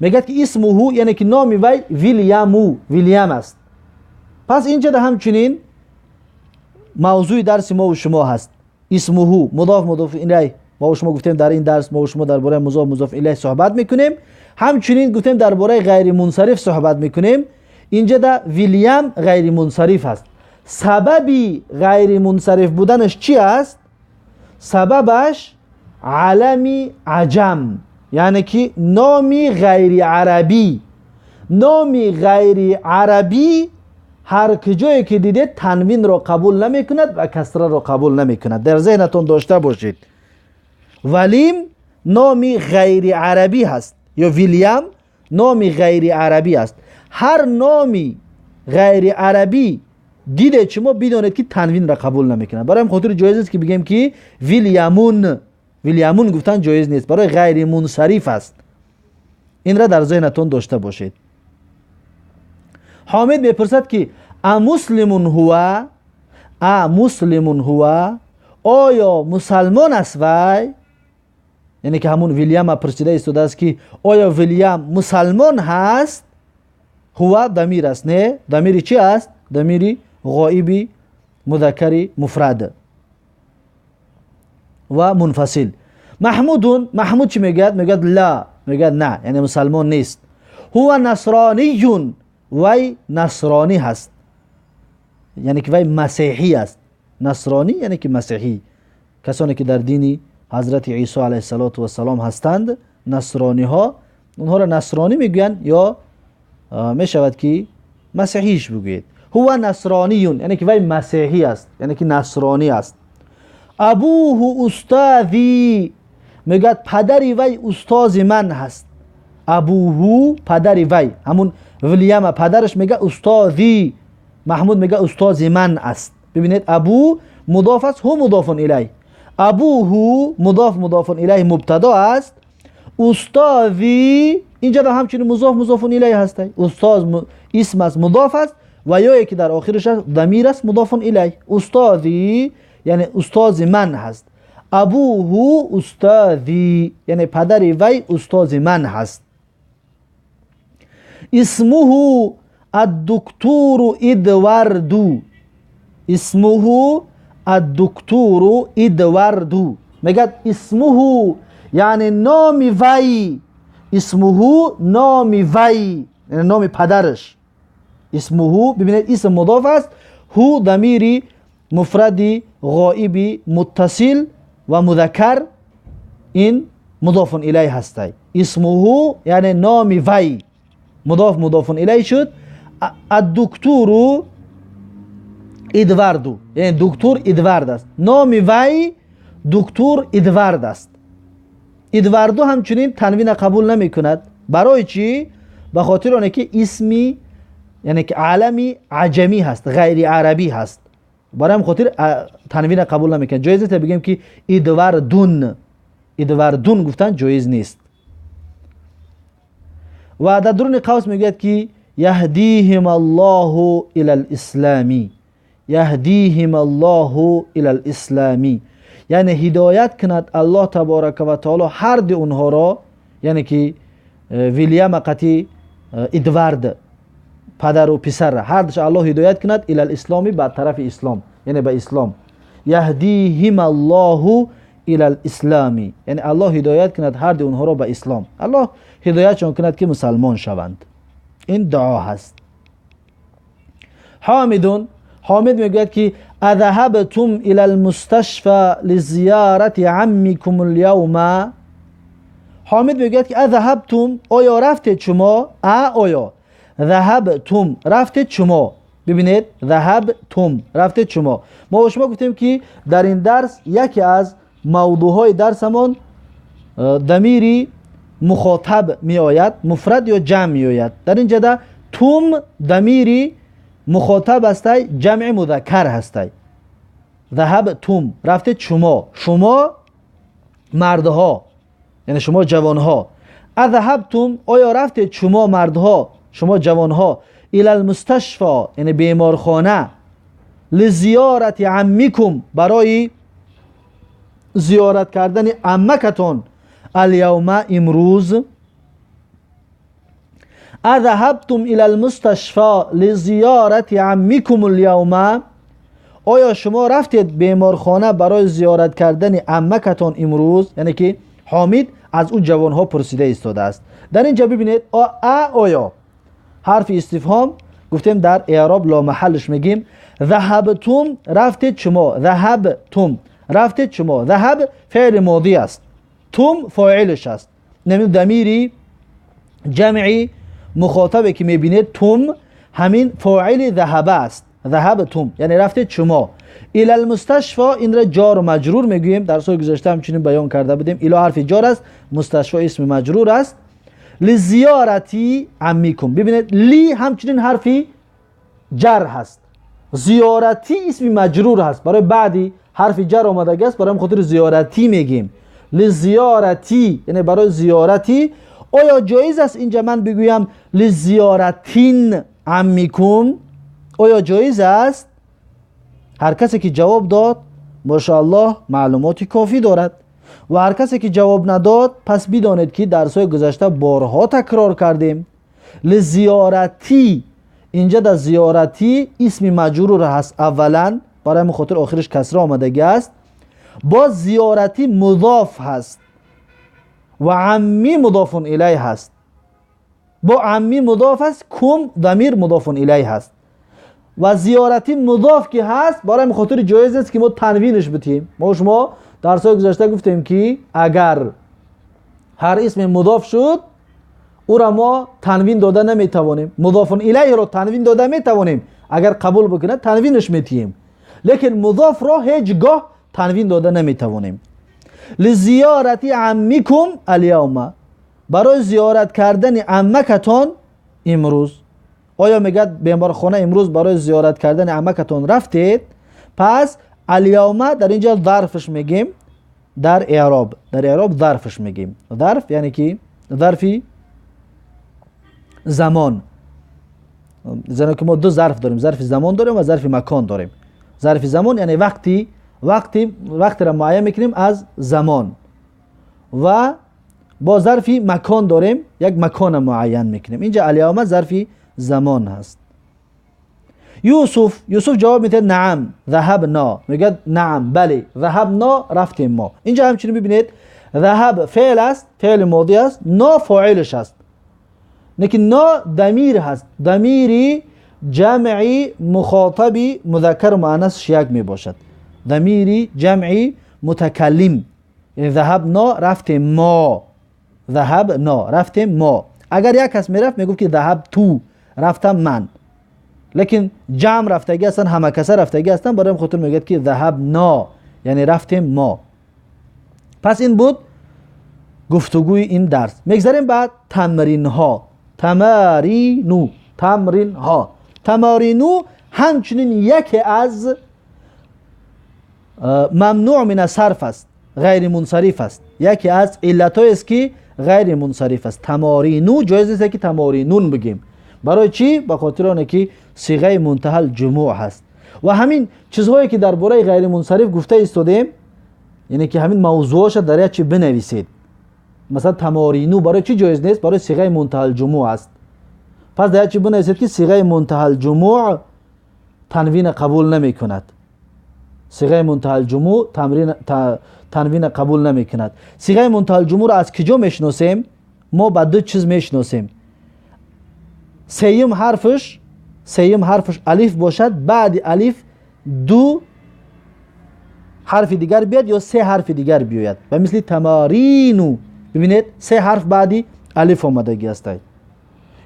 میگه که اسمه یعنی که نامی وی ویلیامو، ویلیام است. پس اینجا ده همچنین موضوع درس ما و شما هست. اسمه مضاف مضاف الیه. ما و شما گفتیم در این درس ما و شما درباره مضاف مضاف الیه صحبت میکنیم. همچنین گفتیم درباره غیر منصرف صحبت میکنیم. اینجا ده ویلیام غیر منصرف است. سببی غیر منصرف بودنش چی است؟ سببش علمی عجم، یعنی که نامی غیر عربی. نامی غیر عربی هر کجایی که دیده تنوین را قبول نمی کند و کسره را قبول نمی کند. در ذهنتون داشته باشید. ولیم نامی غیر عربی هست یا ویلیام نامی غیر عربی است. هر نامی غیر عربی دیده شما بدانید که تنوین را قبول نمیکنه. برای خاطر جایز است که بگیم که ویلیامون، ویلیامون گفتن جایز نیست، برای غیر منصرف است. این را در ذهنتون داشته باشید. حامد میپرسد که امسلمون هو، امسلمون هو، آیا مسلمان است وی؟ یعنی که همون ویلیام پرسیده ایستاده است که آیا ویلیام مسلمان هست؟ هو ضمیر است، نه؟ ضمیر چی است؟ ضمیر غائبی مذکری مفرد و منفصل. محمودون، محمود چی میگه؟ میگه لا، میگه نه، یعنی مسلمان نیست. هو نصرانی، وی نصرانی هست، یعنی که وی مسیحی است. نصرانی یعنی که مسیحی، کسانی که در دین حضرت عیسی علیه السلام هستند، نصرانی ها، اونها را نصرانی میگویند یا میشود که مسیحیش بگویید. هو نصرانی، یعنی که وی مسیحی است، یعنی که نصرانی است. ابوه استاذی، میگه پدری وی استاد من هست. ابوه پدری وی، همون ویلیام پدرش میگه استادی، محمود میگه استاد من است. ببینید ابو مضاف است، هو مضاف الیه. ابوه مضاف مضاف الیه مبتدا است. استادی اینجا همچنین مضاف مضاف الیه هست. استاد اسم است، مضاف است و یا که در آخرش ضمیر است، مضاف الیه. استادی یعنی استاد من هست. ابوه استادی یعنی پدری وی استاد من هست. اسمه الدکتور ادواردو، اسمه الدکتور ادواردو. میگه اسمه یعنی نام وی، اسمه نام وی یعنی نام پدرش. اسمه ببینید اسم مضاف است، هو ضمیری مفردی غائبی متصل و مذکر، این مضاف الیه هستی. اسمه یعنی نام وی، مضاف مضاف الیه شد. الدکتور ادواردو یعنی دکتر ادوارد است، نام وی دکتر ادوارد است. ادواردو همچنین تنوین قبول نمی کند. برای چی؟ به خاطر آنکه که اسمی یعنی که عالمی عجمی هست، غیر عربی هست، برای هم خاطر تنوین قبول نمیکنه. جایز نیست بگیم که ادواردون، ادواردون گفتن جایز نیست. و در درون قوس میگوید که یهدیهم الله الی الاسلامی، یهدیهم الله الی الاسلامی، یعنی هدایت کند الله تبارک و تعالی هر دو اونها را، یعنی که ویلیام قطی ادوارد پدر و پسر، هر دوش الله هدایت کند الی الاسلامی، به طرف اسلام، یعنی به اسلام. یهدیهم الله الی الاسلامی یعنی الله هدایت کند هر دو اونها را به اسلام، الله هدایتشان کند که مسلمان شوند. این دعا هست. حامدون، حامد میگوید که اذهبتم الى المستشفى لزیارت عمكم اليوم. حامد میگوید که اذهبتم، آیا رفتید شما؟ آیا ذهبتم رفتید شما. ببینید ذهبتم رفتید شما. ما شما گفتیم که در این درس یکی از موضوعهای درسمان ضمیری مخاطب می آید، مفرد یا جمع می آید. در اینجا تم ضمیری مخاطب هستی، جمع مذکر هستی. ذهبتم رفتید شما، شما مردها یعنی شما جوانها. اذهبتم آیا رفتید شما مردها، شما جوانها، الی المستشفى یعنی بیمارخانه، لزیارت عمکم برای زیارت کردن عمکتون، الیوم امروز. اذهبتم الی المستشفى لزیارت عمکم الیوم، آیا شما رفتید بیمارخانه برای زیارت کردن عمکتون امروز؟ یعنی که حامد از اون جوانها پرسیده ایستاده است. در اینجا ببینید آیا حرف استفهام گفتیم در اعراب لا محلش میگیم. ذهبتم رفتید شما، ذهبتم رفتید شما. ذهب فعل ماضی است، تم فاعلش است. نمی ضمیری جمعی مخاطبی که میبینید تم همین فاعل ذهب است. ذهبتم یعنی رفتید شما. الی المستشفى این را جار و مجرور میگوییم، در سال گذشته همچنین بیان کرده بودیم. الی حرف جار است، مستشفى اسم مجرور است. لزیارتی عمیکم، ببینید لی همچنین حرفی جر هست، زیارتی اسم مجرور هست، برای بعدی حرف جر آمده است، برای خاطر زیارتی میگیم. لزیارتی یعنی برای زیارتی. آیا جایز است اینجا من بگویم لزیارتین عمیکم؟ آیا جایز است؟ هر کسی که جواب داد ماشاءالله معلومات کافی دارد، و هر کسی که جواب نداد پس بدانید که درس‌های گذشته بارها تکرار کردیم. لزیارتی اینجا در زیارتی اسم مجرور هست اولا، برای خاطر آخرش کسره آمدگی است. باز زیارتی مضاف هست و عمی مضاف الیه هست. با عمی مضاف است، کم ضمیر مضاف الیه هست و زیارتی مضاف که هست، برای خاطر جایز است که ما تنوینش بتیم. ما شما درس‌های گذشته گفتیم که اگر هر اسم مضاف شد او را ما تنوین داده نمیتوانیم. مضاف الیه را تنوین داده میتوانیم، اگر قبول بکنه تنوینش میتیم، لیکن مضاف را هیچگاه تنوین داده نمیتوانیم. لزیارت عمکم الیوم، برای زیارت کردن عمکتان امروز. آیا میگه بیمارخانه امروز برای زیارت کردن عمکتان رفتید؟ پس الیوم در اینجا ظرفش میگیم، در اعراب، در اعراب ظرفش میگیم. ظرف یعنی که ظرفی زمان، زنی که ما دو ظرف داریم، ظرف زمان داریم و ظرف مکان داریم. ظرف زمان یعنی وقتی، وقتی را معین میکنیم از زمان، و با ظرف مکان داریم، یک مکان معین میکنیم. اینجا الیوم ظرف زمان هست. یوسف جواب میده نعم ذهبنا، میگه نعم بله، ذهبنا رفتیم ما. اینجا همچنین ببینید ذهب فعل است، فعل ماضی است، نا فاعلش است، لیکن نا ضمیر هست، ضمیری جمعی مخاطبی مذکر و مؤنث یک می باشد، ضمیری جمعی متکلم، یعنی ذهبنا رفتیم ما، ذهبنا رفتیم ما. اگر یک کس میرفت میگفت که ذهب تو، رفتم من، لیکن جمع رفتگی هستن، همه کسا رفتگی هستن، برای خاطر میگه که ذهبنا یعنی رفتیم ما. پس این بود گفتگوی این درس. میگذریم بعد تمرین ها. تمارینو، تمرین ها. تمارینو همچنین یکی از ممنوع من الصرف است، غیر منصرف است، یکی از علت‌های است که غیر منصرف است. تمارینو جایز نیست که تمارینون بگیم. برای چی؟ به خاطر آن که صیغه منتهی الجموع هست. و همین چیزهایی که درباره غیر منصرف گفته ایستادیم، یعنی که همین موضوعش در یک چی بنویسید. مثلا تمارینو برای چی جایز نیست؟ برای صیغه منتهی الجموع است. پس در یک چی بنویسید که صیغه منتهی الجموع تنوین قبول نمی کند. صیغه منتهی الجموع تنوین قبول نمی کند. صیغه منتهی الجموع را از کجا میشناسیم؟ ما به دو چیز میشناسیم. سیم حرفش الف باشد، بعد الف دو حرف دیگر بیاد یا سه حرف دیگر بیاید. و مثل تمارینو، ببینید سه حرف بعدی الف آمدگی است.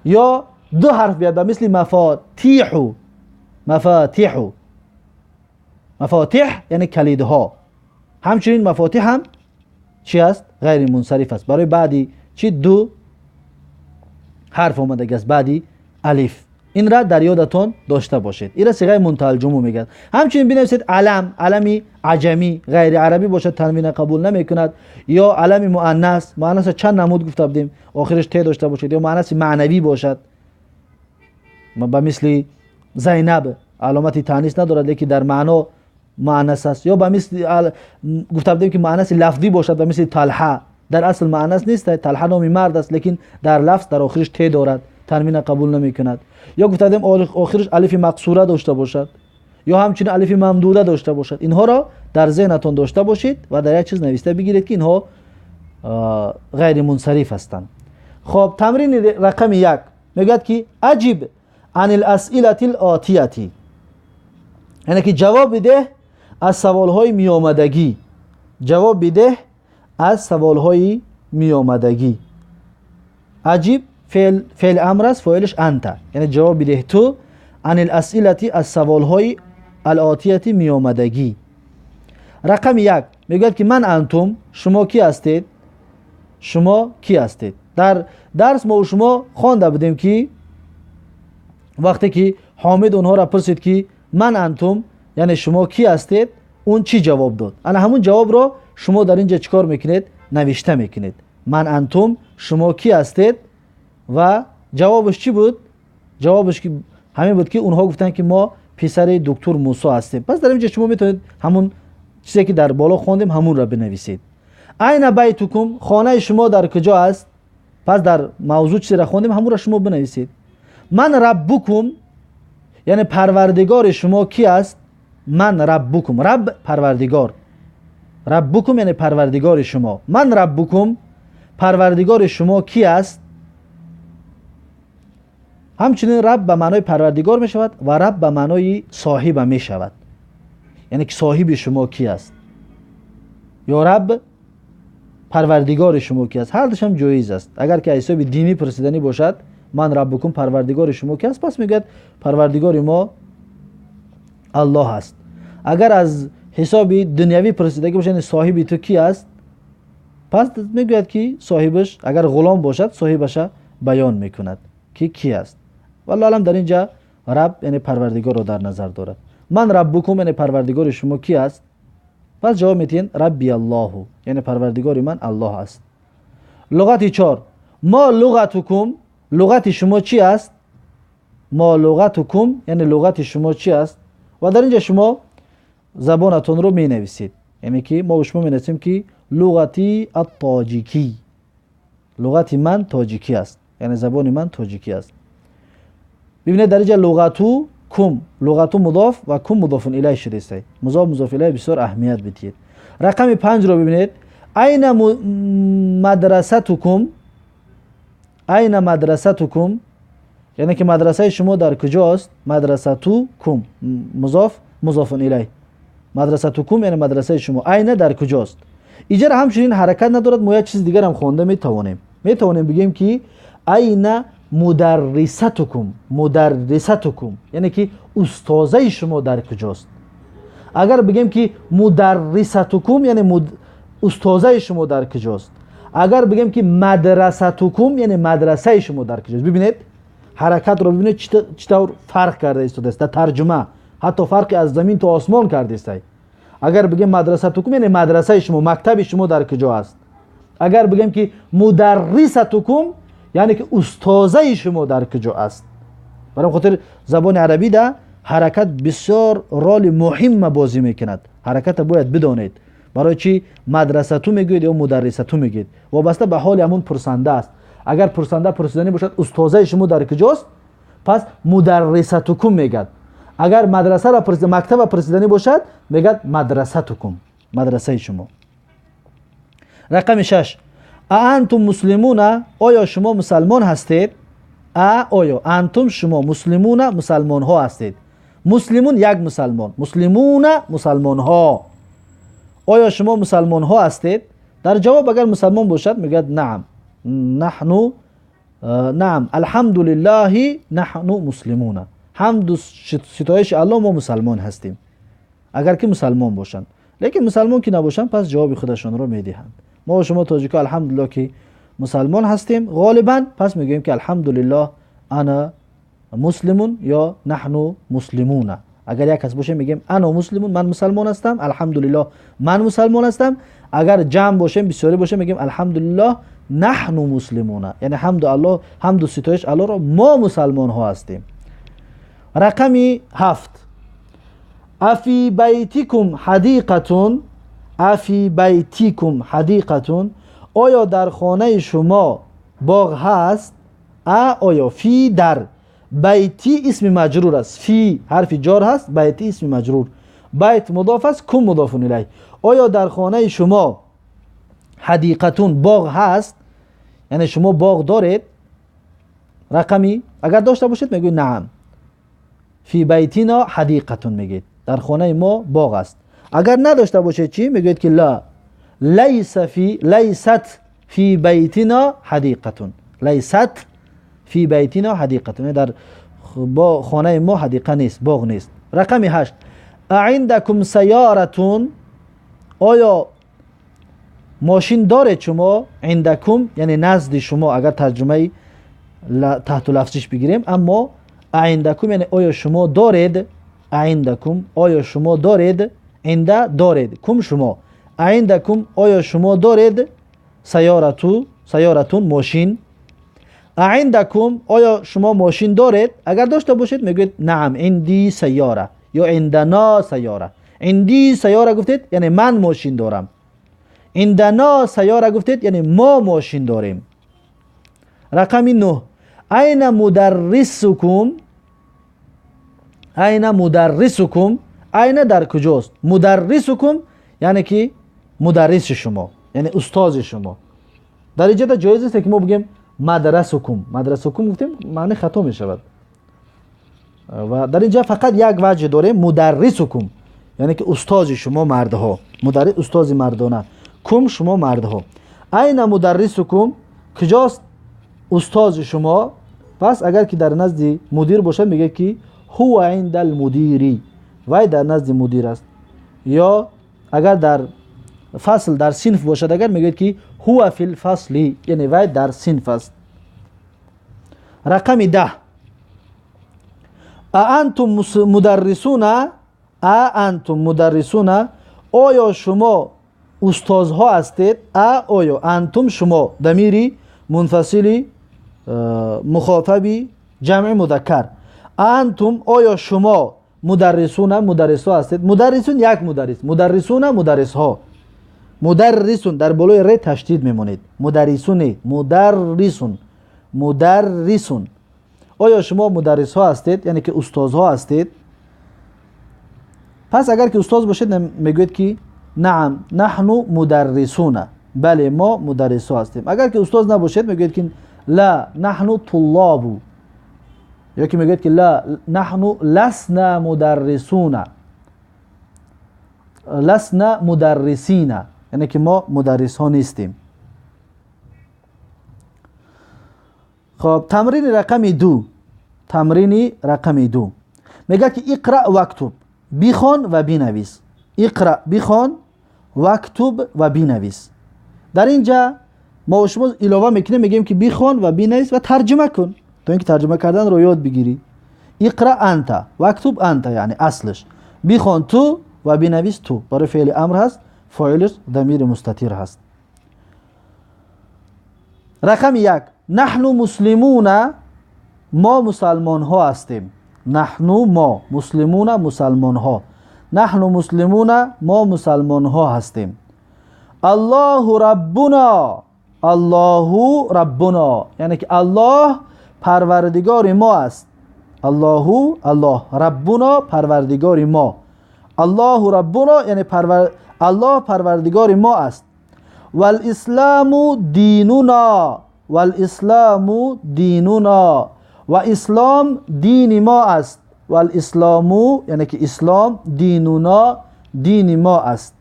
یا دو حرف بیاد، مثل مفاتیح، مفاتیح، مفاتیح یعنی کلیدها. همچنین مفاتیح هم چی است؟ غیر منصرف است. برای بعدی چی؟ دو حرف آمدگی است بعدی الف. این را در یادتون داشته باشید. این را صیغه منتهی الجموع میگن. همچنین بنویسید علم، علمی عجمی غیر عربی باشد تنوین قبول نمیکند، یا علم مؤنث، مؤنث چند نمود گفته بودیم، آخرش ت داشته باشد، یا مؤنث معنوی باشد، به مثل زینب علامت تانیث ندارد لیکن در معنا مؤنث است، یا به مثل گفته بودیم که مؤنث لفظی باشد، به مثل طلحه، در اصل مؤنث نیست، طلحه نام مرد است لیکن در لفظ در آخرش ت دارد، تنوین قبول نمی کند. یا گفتیم آخرش الف مقصوره داشته باشد، یا همچنین الف ممدوده داشته باشد. اینها را در ذهنتان داشته باشید و در یک چیز نوشته بگیرید که اینها غیر منصرف هستند. خب تمرین رقم 1 میگوید که اجب عن الاسئله الاتیه، یعنی که جواب بده از سوالهای میآمدگی، جواب بده از سوالهای میآمدگی. عجیب فعل امر است، فاعلش انت، یعنی جواب بده تو عن الاسئله از سوالهای الاتیه میآمدگی. رقم 1 میگوید که من انتم، شما کی هستید؟ شما کی هستید؟ در درس ما و شما خوانده بودیم که وقتی که حامد اونها را پرسید که من انتم، یعنی شما کی هستید، اون چی جواب داد. الان همون جواب را شما در اینجا چیکار میکنید؟ نوشته میکنید. من انتم، شما کی هستید؟ و جوابش چی بود؟ جوابش که همین بود که اونها گفتن که ما پسر دکتر موسی هستیم. پس در اینجا شما میتونید همون چیزی که در بالا خواندیم همون را بنویسید. عین بیتکم، خانه شما در کجا است؟ پس در موضوع چیزی را خواندیم همون را شما بنویسید. من ربکم، یعنی پروردگار شما کی است؟ من ربکم، رب پروردگار، ربکم یعنی پروردگار شما. من ربکم، پروردگار شما کی است؟ همچنین رب به معنای پروردگار می شود و رب به معنای صاحب می شود، یعنی که صاحب شما کی است؟ یا رب پروردگار شما کی است؟ هر دوش هم جایز است. اگر که حساب دینی پرسیدنی باشد من ربکم پروردگار شما کی است، پس میگوید پروردگار ما الله است. اگر از حساب دنیوی پرسیدگی باشد یعنی صاحب تو کی است، پس میگوید که صاحبش اگر غلام باشد صاحبش بیان میکند که کی است. والله اعلم در اینجا رب یعنی پروردگار رو در نظر دارد. من ربکم یعنی پروردگار شما کی است؟ پس جواب میتین ربی الله، یعنی پروردگار من الله است. لغت 4، ما لغتکم، لغت شما چی است؟ ما لغتکم یعنی لغت شما چی است؟ و در اینجا شما زبانتون رو می نویسید، یعنی که ما شما می نویسیم که لغتی التاجیکی، لغت من تاجیکی است، یعنی زبان من تاجیکی است. ببینید در اینجا لغتو کم، لغتو مضاف و کم مضاف الیه شده است. مضاف مضاف الیه بسیار اهمیت بدید. رقم 5 رو ببینید، این مدرستکم، این مدرستکم یعنی که مدرسه شما در کجاست؟ مدرستو کم مضاف مضاف الیه، مدرستکم یعنی مدرسه شما، عین در کجاست؟ اینجا همچنین حرکت ندارد، ما یک چیز دیگر هم خوانده میتوانیم. میتوانیم بگیم که عین مدرستکم، مدرستکم یعنی که استاذه شما در کجاست. اگر بگیم که مدرستکم یعنی استاذه شما در کجاست. اگر بگیم که مدرستکم یعنی مدرسه شما در کجاست. ببینید حرکت رو ببینید چطور فرق کرده است در ترجمه، حتی فرق از زمین تا آسمان کرده است. اگر بگیم مدرستکم یعنی مدرسه شما، مکتب شما در کجا است. اگر بگیم که مدرستکم یعنی که استاذه شما در کجا است. برای خاطر زبان عربی ده حرکت بسیار رول مهم بازی میکند. حرکت باید بدانید. برای چی مدرسه تو میگوید یا مدرسه تو میگید، وابسته به حال همون پرسنده است. اگر پرسنده پرسیدنی باشد استاذه شما در کجاست، پس مدرستکم میگد. اگر مدرسه را پرسیده، مکتب را پرسیدنی باشد میگد مدرستکم، مدرسه شما. رقم 6، انتم مسلمون، آیا شما مسلمان هستید؟ آیا انتم شما مسلمون مسلمان ها هستید. مسلمون یک مسلمان، مسلمون مسلمان ها. آیا شما مسلمان ها هستید؟ در جواب اگر مسلمان باشد میگد نعم نحن، نعم الحمدلله نحن مسلمون، حمد و ستایش الله ما مسلمان هستیم. اگر که مسلمان باشند، لیکن مسلمان که نباشند پس جواب خودشان را میدهند. ما و شما تاجیکا الحمدلله که مسلمان هستیم غالبا، پس میگوییم که الحمدلله انا مسلمون یا نحن مسلمون. اگر یک کس باشه میگیم انا مسلمون، من مسلمان هستم، الحمدلله من مسلمان هستم. اگر جمع باشیم، بسیاری باشه، میگیم الحمدلله نحن مسلمون، یعنی حمد الله، حمد و ستایش الله را ما مسلمان ها هستیم. رقم 7، افی بیتکم حدیقتون، افی بیتکم حدیقتون، آیا در خانه شما باغ هست؟ آیا فی در، بیتی اسم مجرور است، فی حرف جار هست، بیتی اسم مجرور، بیت مضاف است، کم مضاف الیه. آیا در خانه شما حدیقتون باغ هست؟ یعنی شما باغ دارید؟ رقمی اگر داشته باشید میگوید نعم فی بیتنا حدیقتون، میگید در خانه ما باغ است. اگر نداشته باشید چی؟ میگوید که لا، لیس فی، لیست فی بیتنا حدیقتون، لیست فی بیتنا حدیقتون، در با خانه ما حدیقه نیست، باغ نیست. رقم 8، اعندکم سیارتون، آیا ماشین دارید شما؟ عندکم یعنی نزد شما، اگر ترجمه تحت لفظیش بگیریم. اما عندکم یعنی آیا شما دارید، عندکم آیا شما دارید، عند دارید، کم شما، عندکم آیا شما دارید، سیارتو، سیارتون ماشین. عندکم آیا شما ماشین دارید؟ اگر داشته باشید میگوید نعم عندی سیاره یا عندنا سیاره. عندی سیاره گفتید یعنی من ماشین دارم، عندنا سیاره گفتید یعنی ما ماشین داریم. رقم 9، این مدرسکم، این مدرسکم، این در کجاست؟ مدرسکم یعنی که مدرس شما، یعنی استاد شما. در اینجا جایز است که ما بگیم مدرسکم، مدرسکم گفتیم معنی خطا می شود. و در اینجا فقط یک وجه داره، مدرسکم یعنی که استاد شما مردها، مدرس استاد مردانه، کم شما مردها. Айна мударрисукум, куҷост устози шумо? Пас агар ки дар назди мудир бошад, мегӯяд ки ҳува индал мудири, вай дар назди мудир аст. Ё агар дар фасл, дар синф бошад, агар мегӯяд ки ҳува фил фасли, яъне вай дар синф аст. Рақами 10. А антум мударрисуна, а антум мударрисуна, оё шумо устозҳо ҳастед? А оё, антум шумо, дамири мунфасили мухотаби ҷамъи мудаккар. Антум оё шумо мударрисуна, мударрисҳо ҳастед? Мударрисун як мударрис, мударрисуна мударрисҳо. Мударрисун дар болои ре ташдид мемонед. Мударрисуни, мударрисун, мударрисун. Оё шумо мударрисҳо ҳастед, яъне ки устозҳо ҳастед? Пас агар ки устоз бошед, мегӯед ки наам наҳну мударрисуна, бале мо мударрисҳо ҳастем. Агар ки устоз набошед, мегӯед ки ла наҳну туллобу, ё ки мегӯяд ки ла наҳну ласна мударрисуна, ласна мударрисина, яъне ки мо мударрисҳо нестем. Хоб, тамрини рақами 2. Тамрини рақами 2 мегӯяд ки иқра вактуб, бихон ва бинавис. Иқра бихон, вактуб ва бинавис. Дар инҷа мо шумо илова мекунем, мегӯем ки бихон ва бинавис ва тарҷума кун, то инки тарҷума карданро ёд бигирӣ. Иқра анта вактуб анта, яъне аслаш бихон ту ва бинавис ту. Барои феъли амр ҳаст, фоилаш дамири мустатир ҳаст. Рақами 1. Наҳну муслимуна, мо мусалмонҳо ҳастем. Наҳну мо, муслимуна мусалмонҳо. Наҳну муслимуна, мо мусалмонҳо ҳастем. Аллоҳу раббуна, Аллоҳу раббуна, яъне ки Аллоҳ парвардигори мо аст. Аллоҳу, Аллоҳ, раббуна парвардигори мо. Аллоҳу раббуна, яъне Аллоҳ парвардигори мо аст. Вал исламу динуна, вал исламу динуна, ва ислом дини мо аст. Вал исламу, яъне ки ислом, динуна дини мо аст.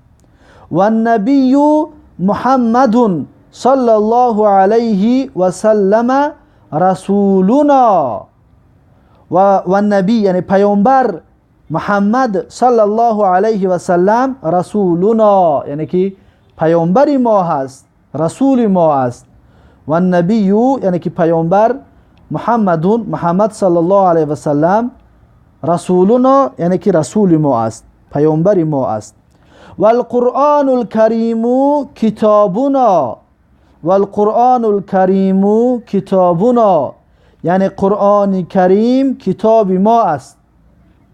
Ван набию Муҳаммадун саллаллоҳу алайҳи ва саллама расулуна. Ва наби, яъне паёмбар Муҳаммад саллаллоҳу алайҳи ва саллам расулуна, яъне ки паёмбари мо ҳаст, расули мо аст. Ва набию, яъне ки паёмбар Муҳаммадун, Муҳаммад саллаллоҳу алайҳи ва саллам расулуна, яъне ки расули мо аст, паёмбари мо аст. Вал қуръону лкариму китобуна, вал қуръону лкариму китобуна, яъне Қуръони Карим китоби мо аст.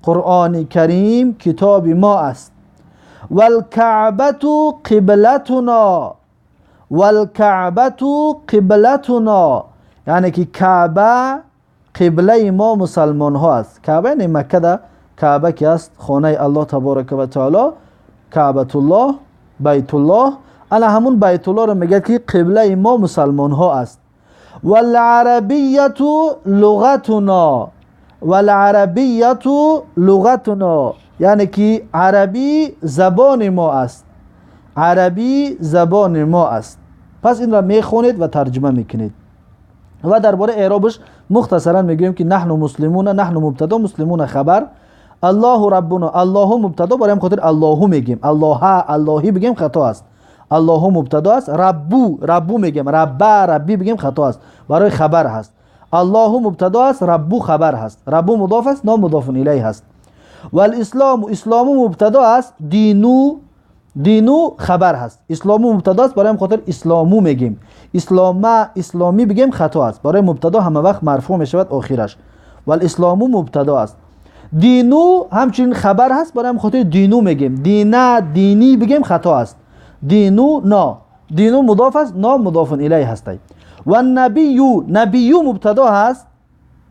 Қуръони Карим китоби мо аст. Вал каъбату қиблатуна, вал каъбату қиблатуна, яъне ки Каъба қиблаи мо мусалмонҳо аст. Каъба яъне Маккада Каъба ки аст, хонаи Аллоҳ таборака ва таоло, Каъбатуллоҳ, Байтуллоҳ. Ана ҳамун Байтуллоҳро мегӯяд ки қиблаи мо мусалмонҳо аст. Вал арабияту луғатуна, вал арабияту луғатуна, яъне ки арабӣ забони мо аст. Арабӣ забони мо аст. Пас инро мехонед ва тарҷума мекунед. Ва дар бораи эъробаш мухтасаран мегӯем ки наҳну муслимуна, наҳну мубтадо, муслимуна хабар, Аллоҳу раббуна, Аллоҳу мубтадо, барои ҳам хотир Аллоҳу мегӯем. Аллоҳа, Аллоҳи бигем хато аст. Аллоҳу мубтадо аст. Раббу, раббу мегӯем. Рабба, рабби бигем хато аст, барои хабар ҳаст. Аллоҳу мубтадо аст, раббу хабар ҳаст. Раббу мудоф аст, но мудофун илайҳ ҳаст. Вал ислому, ислому мубтадо аст, дину, дину хабар ҳаст. Ислому мубтадо аст, барои ҳам хотир ислому мегӯем. Ислома, исломӣ бигем хато аст, барои мубтадо ҳама вақт марфӯъ мешавад охираш. Вал ислому мубтадо аст. Дину ҳамчунин хабар ҳаст, барои ҳам хотир дину мегӯем. Дина, динӣ бигем хато аст. Дину но, дину мудоф аст, но мудофун илайҳ ҳастай. Ва набию, набию мубтадо ҳаст,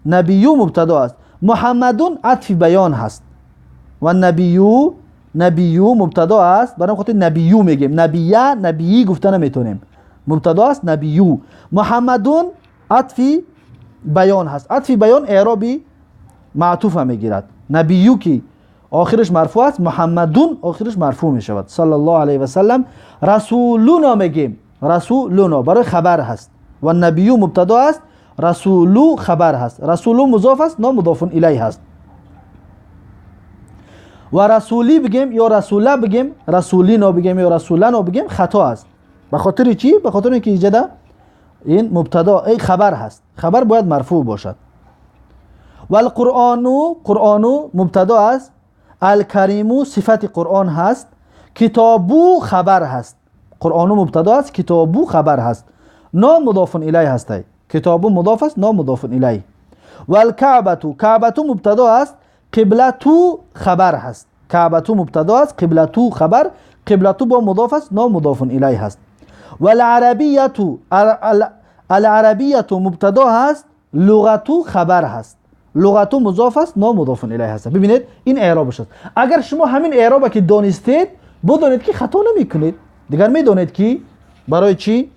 набию мубтадо аст. Муҳаммадун атфи баён ҳаст. Ва набию, набию мубтадо аст, барои хотир набию мегӯем. Набия, набиӣ гуфта наметавонем. Мубтадо аст набию. Муҳаммадун атфи баён ҳаст. Атфи баён эъроби маътуфа мегирад. Набию ки охираш марфӯъ аст, Муҳаммадун охираш марфӯъ мешавад. Саллаллоҳу алайҳи васаллам расулуна мегӯем. رسولنا برای خبر هست و نبیو مبتدا است، رسولو خبر هست، رسولو مضاف است، نا مضاف الیه هست. و رسولی بگیم یا رسوله بگیم، رسولی نا بگیم یا رسوله نا بگیم خطا است. به خاطر چی؟ به خاطر اینکه اینجا این مبتدا ای خبر هست، خبر باید مرفوع باشد. و القرآن، قرآن مبتدا است، الکریم صفت قرآن هست، کتابو خبر هست. قرآن مبتدا است، کتابو خبر هست، نا مضاف الیه هست، کتابو مضاف است، نا مضاف الیه. و الکعبه، کعبه مبتدا است، قبلتو خبر هست، کعبتو مبتدا است، قبلتو خبر، قبلتو با مضاف است، نا مضاف الیه هست. و العربیه، العربیه مبتدا هست، لغتو خبر هست، لغتو مضاف است، نا مضاف الیه هست. ببینید این اعرابش است. اگر شما همین اعراب که دانستید بدانید که خطا نمیکنید، دیگر میدانید که برای چی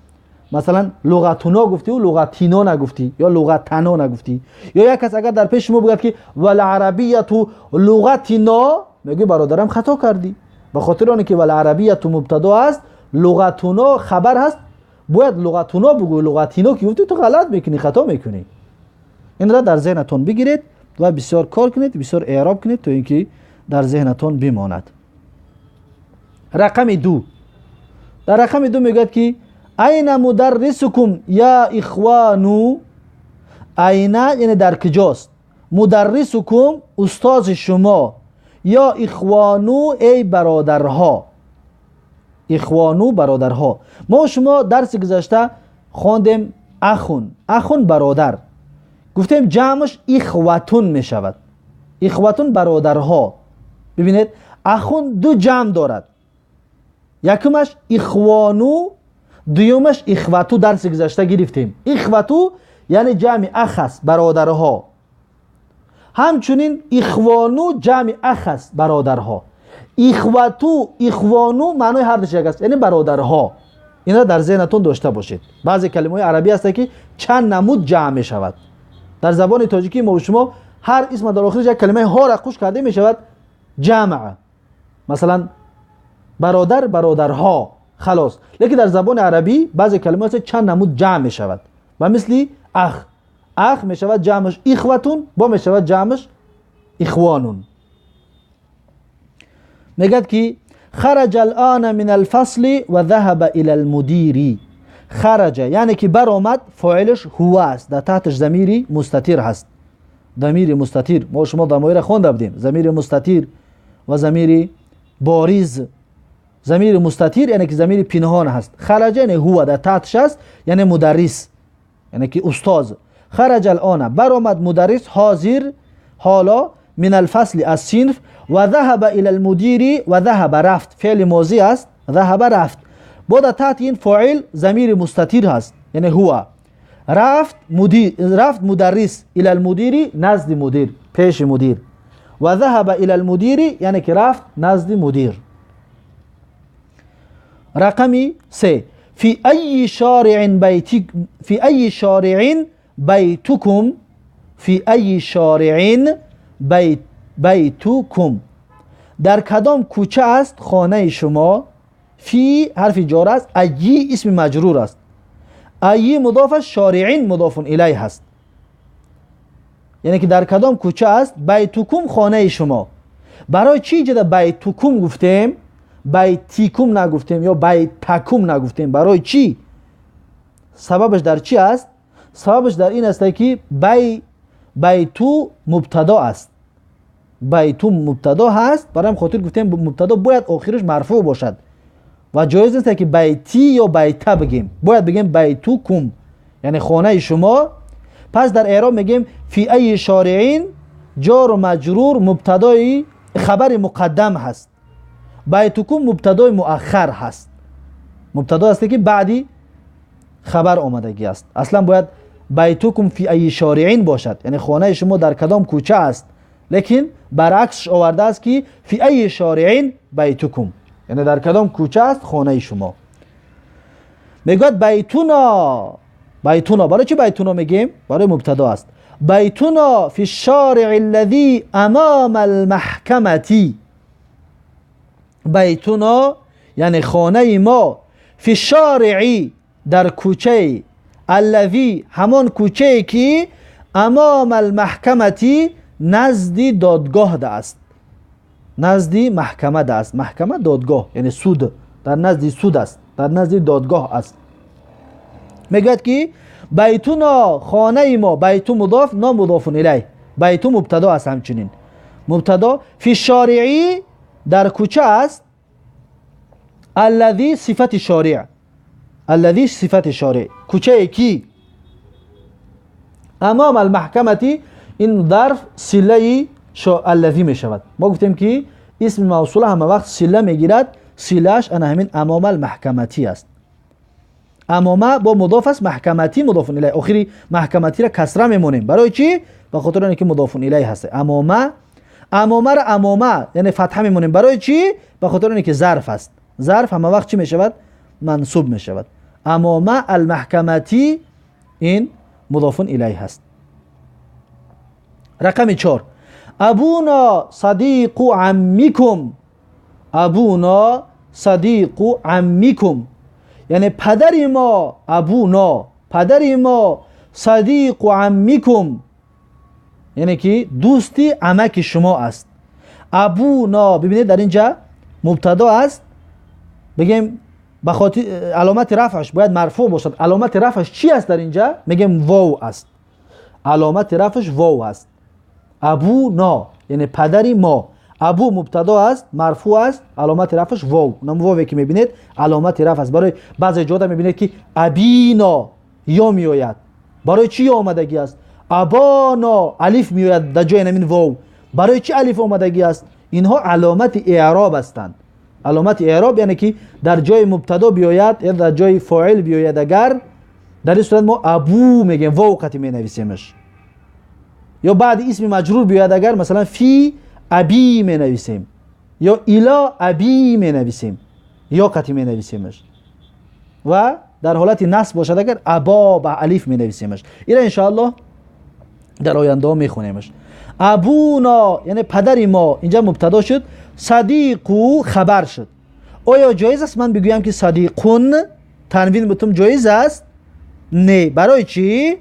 مثلا لغتونا گفتی و لغتینا نگفتی یا لغتنا نگفتی. یا یک کس اگر در پیش شما بگه که والعربیه لغتینا، میگه برادرم خطا کردی، به خاطر آن که والعربیه مبتدا است، لغتونا خبر هست، باید لغتونا بگوی، لغتینا که گفتی تو غلط میکنی، خطا میکنی. این را در ذهنتون بگیرید و بسیار کار کنید، بسیار اعراب کنید تا اینکه در ذهنتون بماند. رقم دو، در رقم دو میگوید که این مدرسکم یا اخوانو. این یعنی در کجاست، مدرسکم استاد شما، یا اخوانو ای برادرها. اخوانو برادرها. ما شما درس گذشته خواندیم اخون، اخون برادر، گفتیم جمعش اخوتون می شود، اخوتون برادرها. ببینید اخون دو جمع دارد، یکمش اخوانو، دومش اخوتو. درس گذشته گرفتیم اخوتو یعنی جمع اخ است، برادرها. همچنین اخوانو جمع اخ است، برادرها. اخوتو اخوانو معنای هر دوش یک است، یعنی برادرها. این را در ذهنتون داشته باشید. بعضی کلمه های عربی هست که چند نمود جمع می شود. در زبان تاجیکی ما و شما هر اسم در آخرش یک کلمه ها را قوش کرده می شود جمع، مثلا برادر برادرها، خلاص. لیکن در زبان عربی بعضی کلمات چند نمود جمع می شود و مثل اخ، اخ می شود جمعش اخوتون، با می شود جمعش اخوانون. میگد که خرج الان من الفصل و ذهب الى المدیر. خرج یعنی که برآمد، فاعلش هو است، در تحتش ضمیری مستتر هست، ضمیر مستتر. ما شما ضمایر خوانده بودیم، ضمیر مستتر و ضمیر باریز. ضمیر مستتر یعنی که ضمیر پنهان هست. خرج یعنی هو در تحتش است، یعنی مدرس، یعنی که استاد. خرج الان برآمد مدرس حاضر حالا، من الفصل از صنف، و ذهب الى المدیر و ذهب رفت، فعل ماضی است، ذهب رفت. با در تحت این فاعل ضمیر مستتر هست، یعنی هو. رفت مدیر، رفت مدرس، الى المدیر نزد مدیر، پیش مدیر. و ذهب الى المدیر یعنی که رفت نزد مدیر. رقمی سه، فی ای شارع بیتک، فی ای شارع بیتکم، فی ای شارع بیتکم، در کدام کوچه است خانه شما. فی حرف جار است، ای اسم مجرور است، ای مضاف است، شارعین مضاف الیه هست، یعنی که در کدام کوچه است بیتکم خانه شما. برای چی اینجا بیتکم گفتیم، بیتیکم نگفتیم یا بیتکم نگفتیم؟ برای چی؟ سببش در چی است؟ سببش در این است که بیتو مبتدا است، بیتو مبتدا هست، برای خاطر گفتیم مبتدا باید آخرش مرفوع باشد و جایز نیست که بیتی یا بیته بگیم، باید بگیم بیتوکم یعنی خانه شما. پس در اعراب میگیم فی ای شارعین جار و مجرور مبتدای خبر مقدم هست، بیتوکم مبتدای مؤخر هست، مبتدا است که بعدی خبر آمدگی است. اصلا باید بیتوکم فی ای شارعین باشد، یعنی خانه شما در کدام کوچه است، لیکن برعکسش آورده است که فی ای شارعین بیتوکم، یعنی در کدام کوچه است خانه شما. میگوید بیتونا، بیتونا برای چی بیتونا میگیم؟ برای مبتدا است. بیتونا فی الشارع الذی امام المحکمه، بیتونا یعنی خانه ما، فی الشارع در کوچه، الذی همان کوچه که امام المحکمتی نزد دادگاه ده است، نزد محکمه ده است. محکمه دادگاه یعنی سود، در نزد سود است، در نزد دادگاه است. میگوید که بیتنا خانه ما، بیتو مضاف نا مضاف الیه، بیتو مبتدا است، همچنین مبتدا. فی الشارعی در کوچه است، الذی صفت شارع، الذی صفت شارع، کوچه کی امام المحکمتی، این ظرف صله الذی می شود. ما گفتیم که اسم موصوله همه وقت صله میگیرد، صلهش انا همین امام المحکمتی است. امامه با مضاف است، محکمتی مضاف الیه، آخری محکمتی را کسره میمونیم. برای چی؟ به خاطر اینکه مضاف الیه هست. امامه، امامه را امامه یعنی فتحه میمونیم. برای چی؟ به خاطر اینکه ظرف است. ظرف همه وقت چی میشود؟ منصوب میشود. امامه المحکمتی این مضاف الیه هست. رقم 4، ابونا صدیق عمکم. ابونا صدیق عمکم یعنی پدر ما، ابونا پدر ما، صدیق عمکم یعنی که دوستی عمک شما است. ابونا ببینید در اینجا مبتدا است، بگیم بخاطر علامت رفعش باید مرفوع باشد. علامت رفعش چی است در اینجا؟ میگیم واو است. علامت رفعش واو است. ابونا یعنی پدر ما، ابو مبتدا است، مرفوع است، علامت رفعش واو. نم واوی که میبینید علامت رفع است. برای بعضی جاها میبینید که ابینا یا میآید. برای چی آمدگی است؟ ابانا الف میآید در جای همین واو. برای چی الف آمدگی است؟ اینها علامت اعراب هستند. علامت اعراب یعنی که در جای مبتدا بیاید یا در جای فاعل بیاید، اگر در این صورت ما ابو میگیم، واو قطعی مینویسیمش. یا بعد اسم مجرور بیاید، اگر مثلا فی ابی می نویسیم یا الی ابی می نویسیم یا قطعی می نویسیمش. و در حالت نصب باشد اگر ابا با الف می نویسیمش. اینا ان شاء الله در آینده می خونیمش. ابونا یعنی پدر ما، اینجا مبتدا شد، صدیقو خبر شد. آیا جایز است من بگویم که صدیقون تنوین بتم جایز است؟ نه. برای چی؟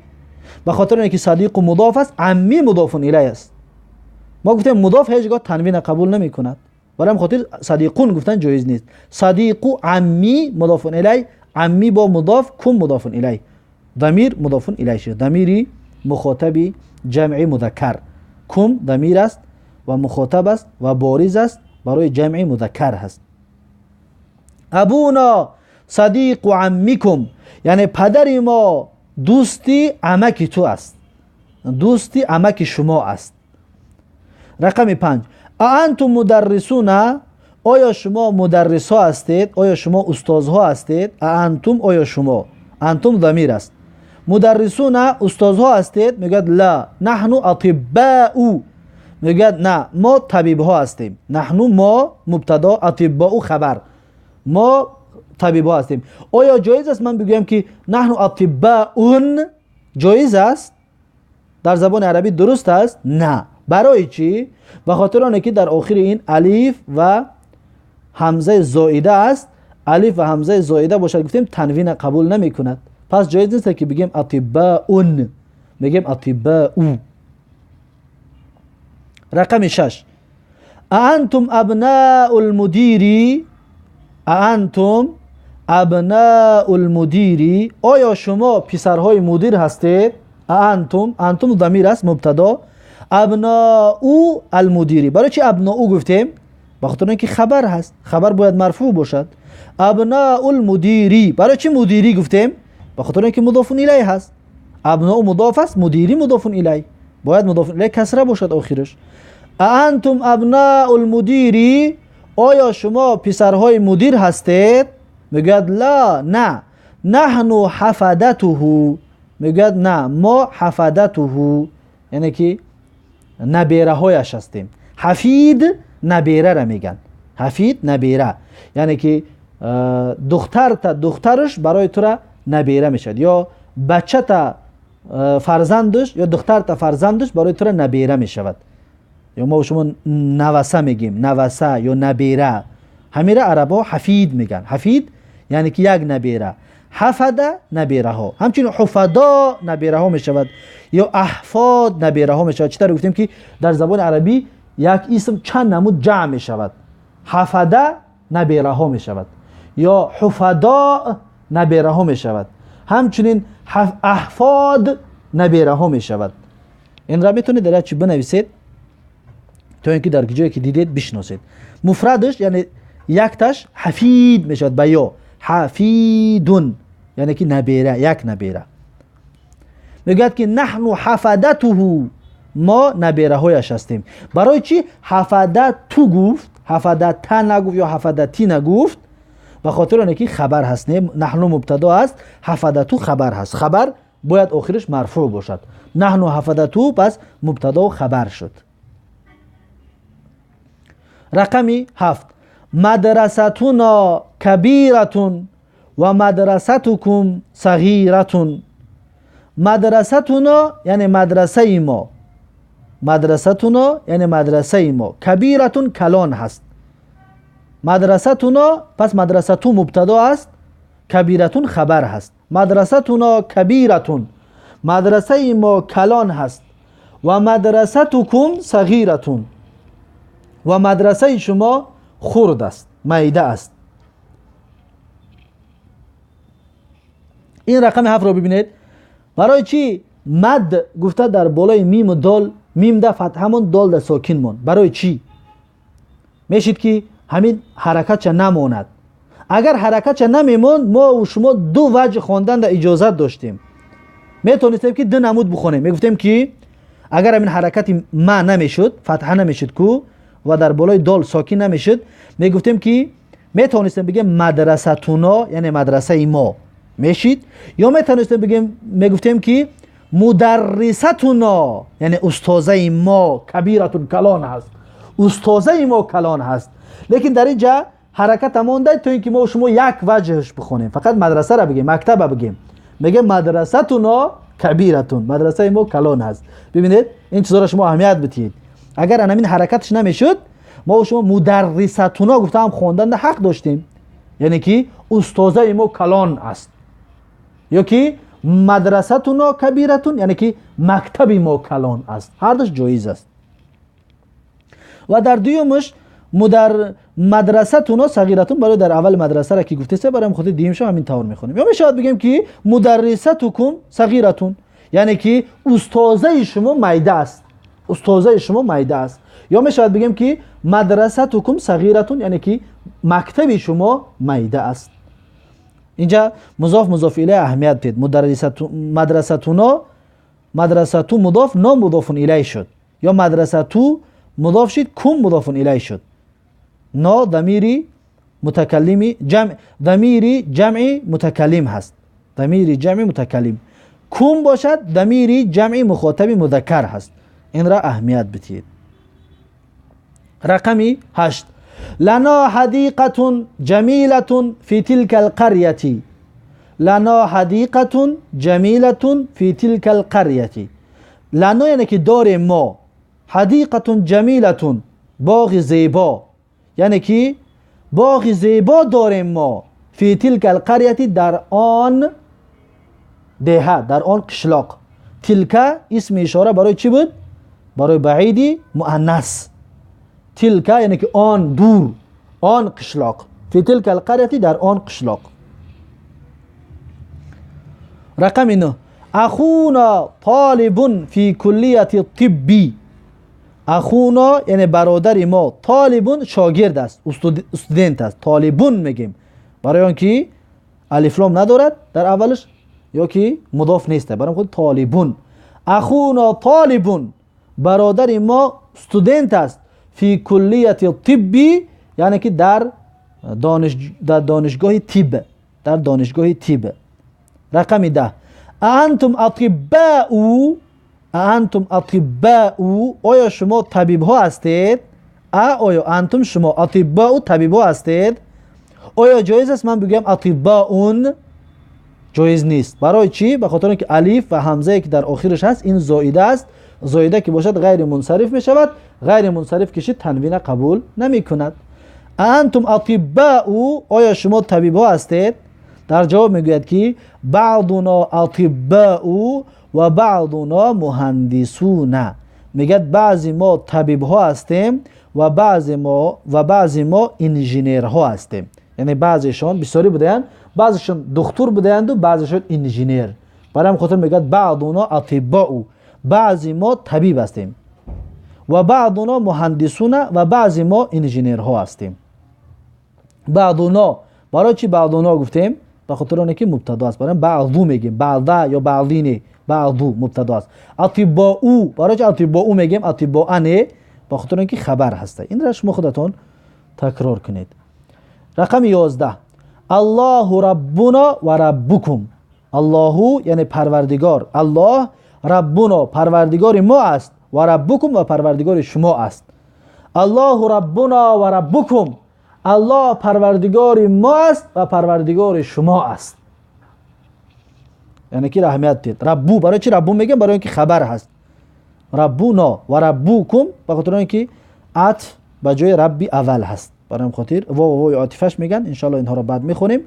به خاطر اینکه صدیق مضاف است، عمی مضاف الیه است. ما گفتیم مضاف هیچگاه تنوین قبول نمی کند، برای خاطر صدیقون گفتن جایز نیست. صدیق عمی مضاف الیه، عمی با مضاف، کم مضاف الیه، ضمیر مضاف الیه شد، ضمیری مخاطبی جمع مذکر. کم ضمیر است و مخاطب است و بارز است، برای جمع مذکر هست. ابونا صدیق عمکم یعنی پدر ما دوستی عمک تو است، دوستی عمک شما است. رقم 5، انتم مدرسون، آیا شما مدرس ها هستید؟ آیا شما استادها هستید؟ انتم آیا شما، انتم ضمیر است. مدرسون استادها هستید؟ میگه لا، نحن اطباء، میگه نه ما طبیب ها هستیم. نحن ما مبتدا، اطباء خبر، ما طبیب ها هستیم. آیا جایز است من بگویم که نحن اطباء؟ جایز است؟ در زبان عربی درست است؟ نه. برای چی؟ به خاطر آنکه در آخر این الف و همزه زائده است. الف و همزه زائده باشد گفتیم تنوین قبول نمی کند، پس جایز نیست که بگیم اطباء، میگیم اطباء. رقم 6، انتم ابناء المدیر، انتم ابناء المدیر، آیا شما پسرهای مدیر هستید؟ انتم، انتم ضمیر است، مبتدا. ابناء المدیری، برای چی ابناء گفتیم؟ به خاطر اینکه خبر هست، خبر باید مرفوع باشد. ابناء المدیری، برای چی مدیری گفتیم؟ به خاطر اینکه مضاف الیه هست. ابناء مضاف است، مدیری مضاف الیه، باید مضاف الیه کسره باشد آخرش. انتم ابناء المدیری، آیا شما پسرهای مدیر هستید؟ میگوید لا، نه. نحن حفدته، میگوید نه ما حفدته، یعنی که نبیره هایش هستیم. حفید نبیره را میگن، حفید نبیره، یعنی که دختر تا دخترش برای تو را نبیره میشد، یا بچه تا فرزندش یا دختر تا فرزندش برای تو را نبیره میشود. یا ما شما نوسه میگیم، نوسه یا نبیره، همین را عربا حفید میگن. حفید یعنی که یک نبیره. حفده نبیره ها، همچنین حفدا نبیره ها میشود یا احفاد نبیره ها میشود. چطور گفتیم که در زبان عربی یک اسم چند نمود جمع میشود. حفده نبیره ها میشود یا حفدا نبیره ها میشود، همچنین احفاد نبیره ها میشود. این را میتونید در چی بنویسید تا اینکه در جایی که دیدید بشناسید. مفردش یعنی یکتاش حفید میشود با یا حفیدون، یعنی که نبیره، یک نبیره. میگوید که نحن حفدته، ما نبیره هایش هستیم. برای چی حفدتو گفت، حفدت نگفت یا حفدتی نگفت؟ به خاطر اینکه که خبر هست، نه نحن مبتدا هست، حفدتو خبر هست، خبر باید آخرش مرفوع باشد. نحن حفدتو پس مبتدا و خبر شد. رقمی 7، مدرستنا کبیرتون و مدرستکم صغیرتون. مدرستنا یعنی مدرسه ما، مدرستنا یعنی مدرسه ما، کبیرتون کلان هست. مدرستنا پس مدرستو مبتدا است، کبیرتون خبر هست. مدرستنا کبیرتون، مدرسه ما کلان هست. و مدرستکم صغیرتون، و مدرسه شما خرد است، میده است. این رقم 7 رو ببینید. برای چی مد گفته در بالای میم و دال، میم ده فتحه مون، دال ده ساکن مون؟ برای چی؟ میشید که همین حرکت چه نماند. اگر حرکت چه نمیموند ما و شما دو وجه خواندن در اجازت داشتیم، میتونستیم که دو نمود بخونیم. میگفتیم که اگر همین حرکت ما نمیشد، فتحه نمیشد کو و در بالای دال ساکن نمیشد، میگفتیم که میتونستیم بگیم مدرستونا یعنی مدرسه ما میشید، یا میتونستیم بگیم، میگفتیم که مدرستونا یعنی استاذه ما کبیرتون کلان هست، استاذه ما کلان هست. لیکن در اینجا حرکت مانده تا اینکه ما شما یک وجهش بخونیم، فقط مدرسه را بگیم، مکتب بگیم، میگه مدرستونا کبیرتون، مدرسه ما کلان هست. ببینید این چیزا را شما اهمیت بدید. اگر همین حرکتش نمیشد ما و شما مدرستونا گفتم خواندن حق داشتیم، یعنی که استاذه ما کلان است، یا که مدرستونا کبیرتون یعنی که مکتب ما کلان است، هر دوش جایز است. و در دویمش مدرستونا صغیرتون، برای در اول مدرسه را که گفته سه برای خود دیمش همین طور میخونیم. یا میشود بگیم که مدرستکم صغیرتون یعنی که استاذه شما میده است، استاذه شما میده است. یا میشود بگیم که مدرستکم صغیرتون یعنی که مکتب شما میده است. اینجا مضاف مضاف الیه اهمیت بدید. مدرستونا، مدرستو مضاف نا مضاف الیه شد، یا مدرستو مضاف شد کم مضاف الیه شد. نا ضمیری متکلمی جمع، ضمیری جمعی متکلم هست، ضمیری جمعی متکلم. کم باشد ضمیری جمعی مخاطب مذکر هست. این را اهمیت بدید. رقمی 8، لنا حدیقة جمیلة فی تلك القریة. لنا حدیقة جمیلة فی تلك القریة. لنا یعنی که دار ما، حدیقة جمیلة باغ زیبا، یعنی که باغ زیبا داریم ما، فی تلك القریة در آن دهه، در آن قشلاق. تلک اسم اشاره برای چی بود؟ برای بعیدی مؤنث. تلک یعنی که آن دور، آن قشلاق. فی تلک القریة در آن قشلاق. رقم 9، اخونا طالب فی کلیة الطب. اخونا یعنی برادر ما، طالب شاگرد است، استودنت است، طالبون میگیم برای آنکه الف لام ندارد در اولش یا که مضاف نیست، برای خود طالبون. اخونا طالبون برادر ما استودنت است، فی کلیة الطب یعنی که در دانشگاه طب، در دانشگاه طب. رقم 10، انتم اطباء. انتم اطباء آیا شما طبیب ها هستید؟ آیا انتم شما اطباء طبیب ها هستید؟ آیا جایز است من بگم اطباء؟ جایز نیست. برای چی؟ به خاطر اینکه الف و همزه که در آخرش هست این زائده است، زائده که باشد غیر منصرف می شود، غیر منصرف کشید تنوین قبول نمی کند. انتم اطباء آیا شما طبیب ها هستید؟ در جواب میگوید که بعضنا اطباء و بعضنا مهندسون. میگه بعضی ما طبیب ها هستیم و بعضی ما انجینیر ها هستیم. یعنی بعضیشان بسیاری بودند، بعضیشان دکتر بودند و بعضیشان انجینیر. برای هم خاطر میگه بعضنا اطباء، بعضی ما طبیب هستیم و بعضنا مهندسون و بعضی ما انجینیر ها هستیم. بعضنا برای چی بعضنا گفتیم؟ به خاطر اونه که مبتدا است. برای بعضو میگیم، بعضا یا بعضی نه، بعضو مبتدا است. اطباء برای چی اطباء میگیم؟ اطباء نه، به خاطر اینکه خبر هسته. این را شما خودتون تکرار کنید. رقم 11 الله ربنا و ربکم. الله یعنی پروردگار، الله ربنا پروردگار ما است و ربکم و پروردگار شما است. الله ربنا و ربکم، الله پروردگار ما است و پروردگار شما است. یعنی که اهمیت دید. ربو برای چی ربو میگم؟ برای اینکه خبر هست. ربونا و ربوکم به خاطر اینکه عطف به جای ربی اول هست. برای همین خاطر واو واو عاطفش میگن. ان شاء الله اینها رو بعد میخونیم.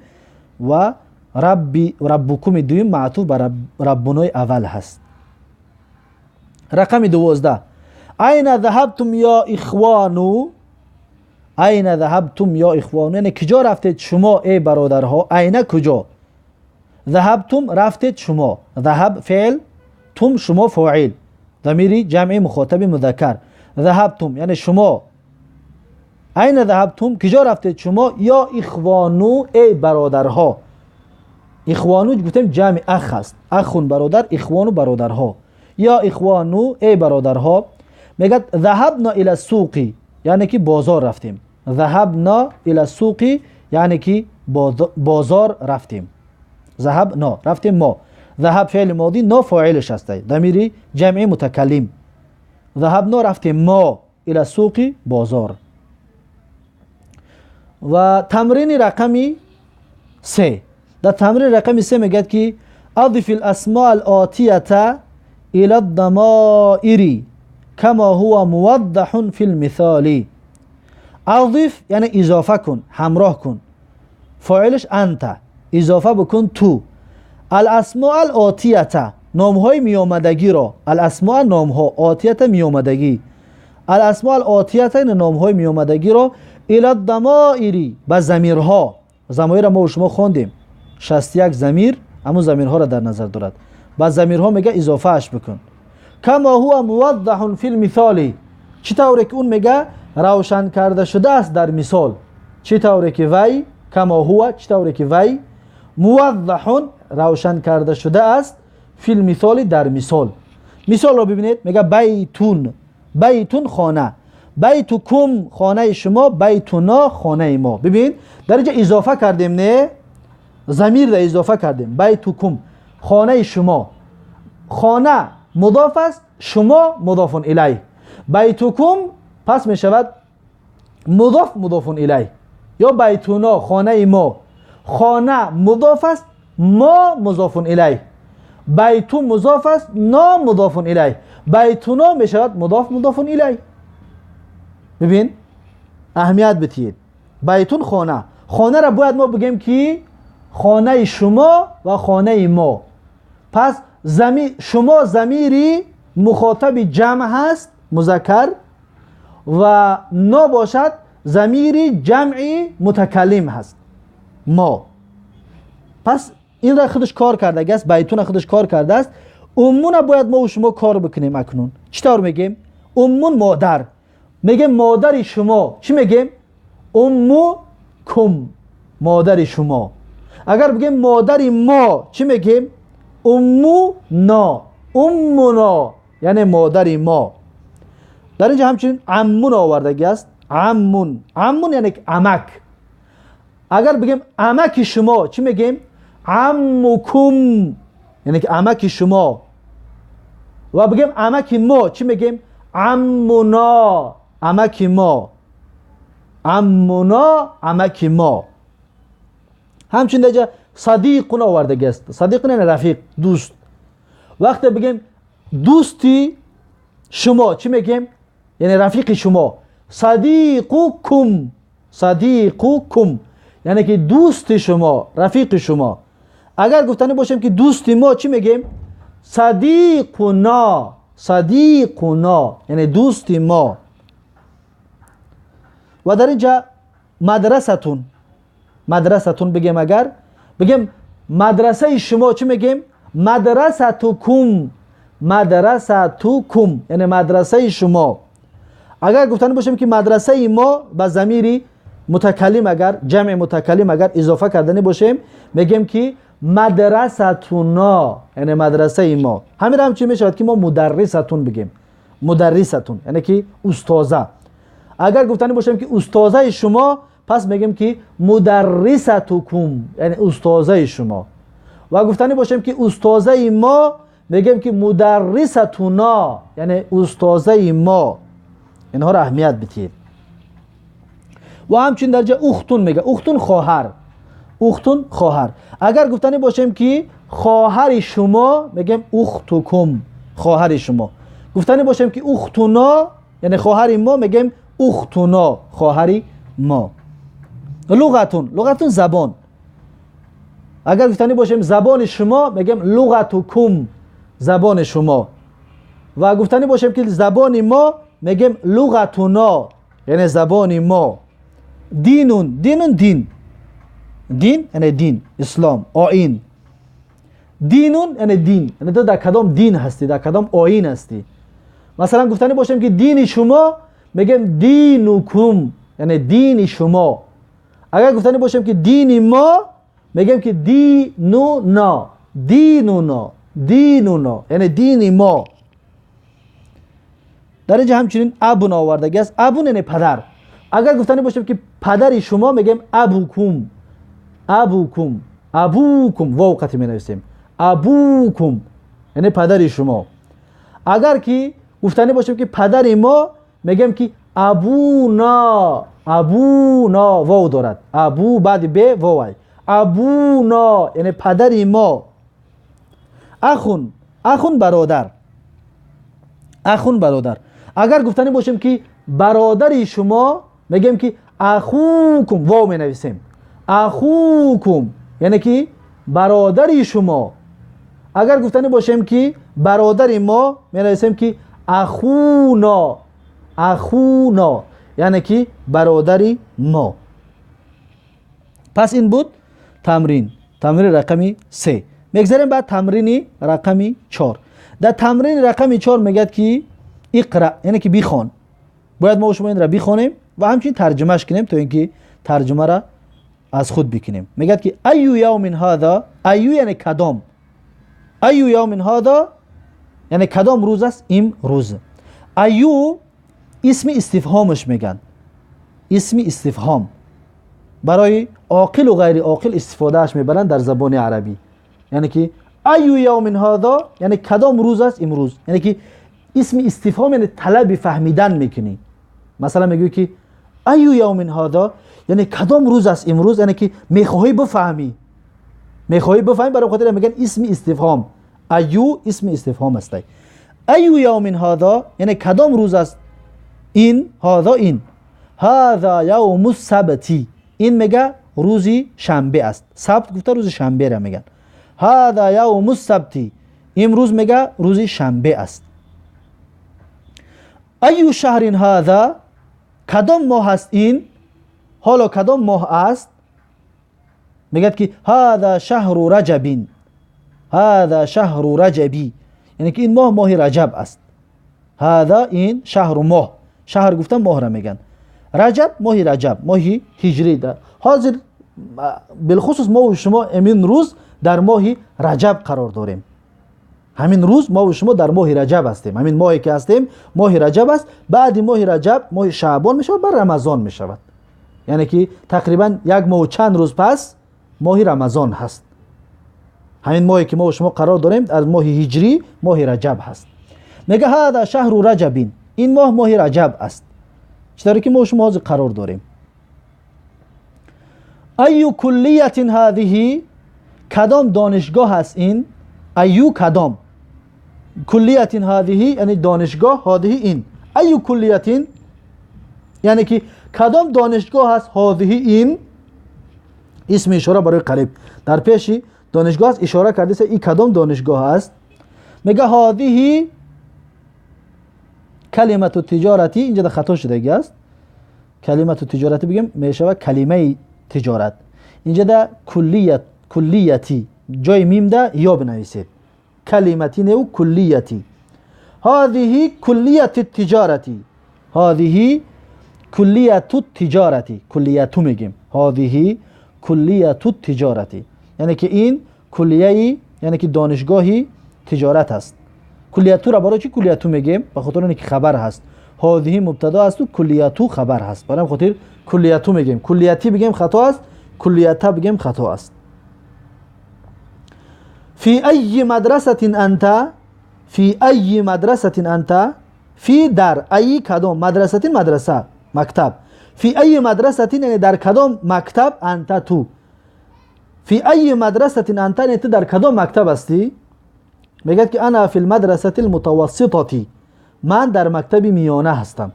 و ربی ربکم دویم معطوف بر ربونای اول هست. رقم 12 اين ذهبتم یا اخوانو. اين ذهبتم یا اخوانو یعنی کجا رفتید شما ای برادرها. اين کجا، ذهبتم رفتید شما، ذهب فعل، تم شما فاعل، ضمیری جمع مخاطب مذکر. ذهبتم یعنی شما. اين ذهبتم کجا رفتید شما، یا اخوانو ای برادرها. اخوانو گفتیم جمع اخ است، اخون برادر، اخوانو برادرها. یا اخوانو ای برادرها. میگه ذهبنا الى السوق یعنی که بازار رفتیم. ذهبنا الى السوق یعنی که بازار رفتیم. ذهبنا رفتیم ما. ذهب فعل ماضی، نا فاعلش است، ضمیری جمع متکلم. ذهبنا رفتیم ما، الى السوق بازار. و تمرین رقم 3. در تمرین رقم 3 میگه که اضف الاسماء الآتیه الى الضمائر كما هو موضح في المثال. اضف یعنی اضافه کن، همراه کن، فاعلش انت، اضافه بکن تو. الاسماء الآتیه نامهای میامدگی را، الاسماء نامها، آتیه میامدگی، الاسماء الآتیه نامهای میامدگی را الى الضمائر به ضمیرها. ضمایر ما و شما خواندیم 61 ضمیر، همون ضمیرها را در نظر دارد. به ضمیرها میگه اضافه اش بکن. کما هو موضح فی المثال، چی طوری که اون میگه روشن کرده شده است در مثال. چی طوری که وی، کما هو چی طوری که وی موضح روشن کرده شده است فی المثال در مثال. مثال را ببینید، میگه بیتون، بیتون خانه، بیتکم خانه شما، بیتونا خانه ما. ببین در اینجا اضافه کردیم، نه ضمیر را اضافه کردیم. بیتکم خانه شما، خانه مضاف است، شما مضاف الیه. بیتکم پس می شود مضاف مضاف الیه. یا بیتونا خانه ما، خانه مضاف است، ما مضاف الیه. بیتو مضاف است، نا مضاف الیه. بیتونا می شود مضاف مضاف الیه. ببین اهمیت بدید. بیتون خانه، خانه را باید ما بگیم که خانه شما و خانه ما. پس شما ضمیری مخاطب جمع هست مذکر، و نا باشد ضمیری جمعی متکلم هست ما. پس این را خودش کار کرده است، بیتون خودش کار کرده است. امون باید ما و شما کار بکنیم. اکنون چطور میگیم؟ امون مادر، میگیم مادر شما. چی میگیم؟ امو کم، مادر شما. اگر بگیم مادر ما چی میگیم؟ امو نا، امونا یعنی مادر ما. در اینجا همچنین عمون آوردگی است. عمون، عمون یعنی عمک. اگر بگیم عمک شما چی میگیم؟ عمکم یعنی عمک شما. و بگیم عمک ما چی میگیم؟ عمونا، عمک ما. عمونا عمک ما. همچنین در صدیقون آوردگی است. صدیقون یعنی رفیق، دوست. وقتی بگیم دوستی شما چی میگیم؟ یعنی رفیق شما. صدیقکم، صدیقکم یعنی که دوست شما، رفیق شما. اگر گفتنی باشیم که دوست ما چی میگیم؟ صدیقنا، صدیقنا یعنی دوست ما. و در اینجا مدرستون، مدرستون بگیم، اگر بگیم مدرسه شما چی میگیم؟ مدرستکم، مدرستکم یعنی مدرسه شما. اگر گفتنی باشیم که مدرسه ما با ضمیری متکلم، اگر جمع متکلم اگر اضافه کردنی باشیم میگیم که مدرستونا یعنی مدرسه ما. همین هم چی میشود که ما مدرستون بگیم، مدرستون یعنی که استاذه. اگر گفتنی باشیم که استاذه شما، پس میگیم که مدرستکم یعنی استاذه شما. و گفتنی باشیم که استاذه ما، میگیم که مدرستونا یعنی استاذه ما. اینها را اهمیت بدید. و همچنین درجه اختون میگه، اختون خواهر، اختون خواهر. اگر گفتنی باشیم که خواهر شما، میگیم اختکم، خواهر شما. گفتنی باشیم که اختونا یعنی خواهر ما، میگیم اختونا، خواهر ما. لغتون، لغتون زبان. اگر گفتنی باشیم زبان شما، میگیم لغتکم، زبان شما. و گفتنی باشیم که زبان ما، میگیم لغتونا یعنی زبان ما. دینون، دینون دین، دین یعنی دین اسلام، آیین. دینون یعنی دین، یعنی تو در کدام دین هستی، در کدام آیین هستی. مثلا گفتنی باشیم که دین شما، میگیم دینکم یعنی دین شما. اگر گفتنی باشیم که دین ما، میگیم که دینونا، دینونا، دینونا یعنی دین ما. در اینجا همچنین ابون آوردگی است. ابون یعنی پدر. اگر گفتنی باشیم که پدر شما، میگیم ابوکم، ابوکم، ابوکم، واو قطعی می نویسیم، ابوکم یعنی پدر شما. اگر که گفتنی باشیم که پدر ما، میگیم که ابونا، ابونا واو دارد، ابو بعد ب واو، ابونا یعنی پدر ما. اخون، اخون برادر، اخون برادر. اگر گفتنی باشیم که برادر شما، میگیم که اخوکم، واو می نویسیم، اخوکم یعنی که برادر شما. اگر گفتنی باشیم که برادر ما، می نویسیم که اخونا، اخونا یعنی که برادر ما. پس این بود تمرین، تمرین رقمی 3. میگذریم بعد تمرین رقمی 4. در تمرین رقمی 4 میگه که اقرا یعنی که بخوان. باید ما شما این را بخوانیم و همچنین ترجمهش کنیم تا اینکه ترجمه را از خود بکنیم. میگه که ایو یوم هذا، ایو یعنی کدام، ایو یوم هذا یعنی کدام روز است، این روز. ایو اسم استفهامش میگن، اسم استفهام برای عاقل و غیر عاقل استفادهش میبرن در زبان عربی. یعنی که ایو یوم هذا یعنی کدام روز است، امروز. یعنی که اسم استفهام یعنی طلب فهمیدن میکنی. مثلا میگوی که ایو یوم هذا یعنی کدام روز است امروز، یعنی که میخواهی بفهمی، میخواهی بفهمی، برای خاطر میگن اسم استفهام. ایو اسم استفهام است. ایو یوم هذا یعنی کدام روز است، این هذا، این هذا یوم السبت، این میگه روزی شنبه است. سبت گفته روز شنبه را میگن. هذا یوم السبت، امروز میگه روز شنبه است. ایو شهر هذا، کدام ماه است این، حالا کدام ماه است؟ میگه که هذا شهر رجب، هذا شهر رجبی یعنی که این ماه ماه رجب است. هذا این شهر ماه، شهر گفتن ماه را میگن. رجب ماه رجب، ماه هجری. ده حاضر بالخصوص ما و شما امین روز در ماه رجب قرار داریم. همین روز ما و شما در ماه رجب هستیم. همین ماهی که هستیم ماه رجب است. بعد ماه رجب ماه شعبان میشود، بعد رمضان میشود. یعنی که تقریبا یک ماه و چند روز پس ماه رمضان هست. همین ماهی که ما و شما قرار داریم از ماه هجری ماه رجب هست. میگه هذا شهر رجب، این ماه ماه رجب است. چطوری که ما و شما حاضر قرار داریم. ایو کلیت هذه، کدام دانشگاه هست این؟ ایو کدام، کلیت هذه یعنی دانشگاه، هذه این. ایو کلیت یعنی که کدام دانشگاه هست هذه این؟ اسم اشاره برای قریب در پیشی دانشگاه است، اشاره کرده است این کدام دانشگاه است. میگه هذه کلمه تجارتی، اینجا خطا شده است، کلمه تجارتی بگیم میشه کلمه تجارت. اینجا ده کلیت، کلیتی جای میم ده یا بنویسید، کلمتی نه کلیتی. هذه کلیت التجارتی، هذه کلیت التجارتی، کلیتو میگیم، هذه کلیت التجارتی، یعنی که این کلیه، یعنی که دانشگاهی تجارت است. کلیتو را برای چی کلیتو میگیم؟ به خاطر اینکه خبر هست. هذه مبتدا است و کلیتو خبر هست، برای خاطر کلیتو میگیم. کلیتی بگیم خطا است، کلیتا بگیم خطا است. فی ای مدرسه انت، فی ای مدرسه انت، فی در، ای کدام، مدرسه مدرسه مکتب، فی ای مدرسه یعنی در کدام مکتب، انت تو، فی ای مدرسه انت یعنی تو در کدام مکتب هستی؟ میگه که انا فی المدرسه المتوسطه، من در مکتب میانه هستم.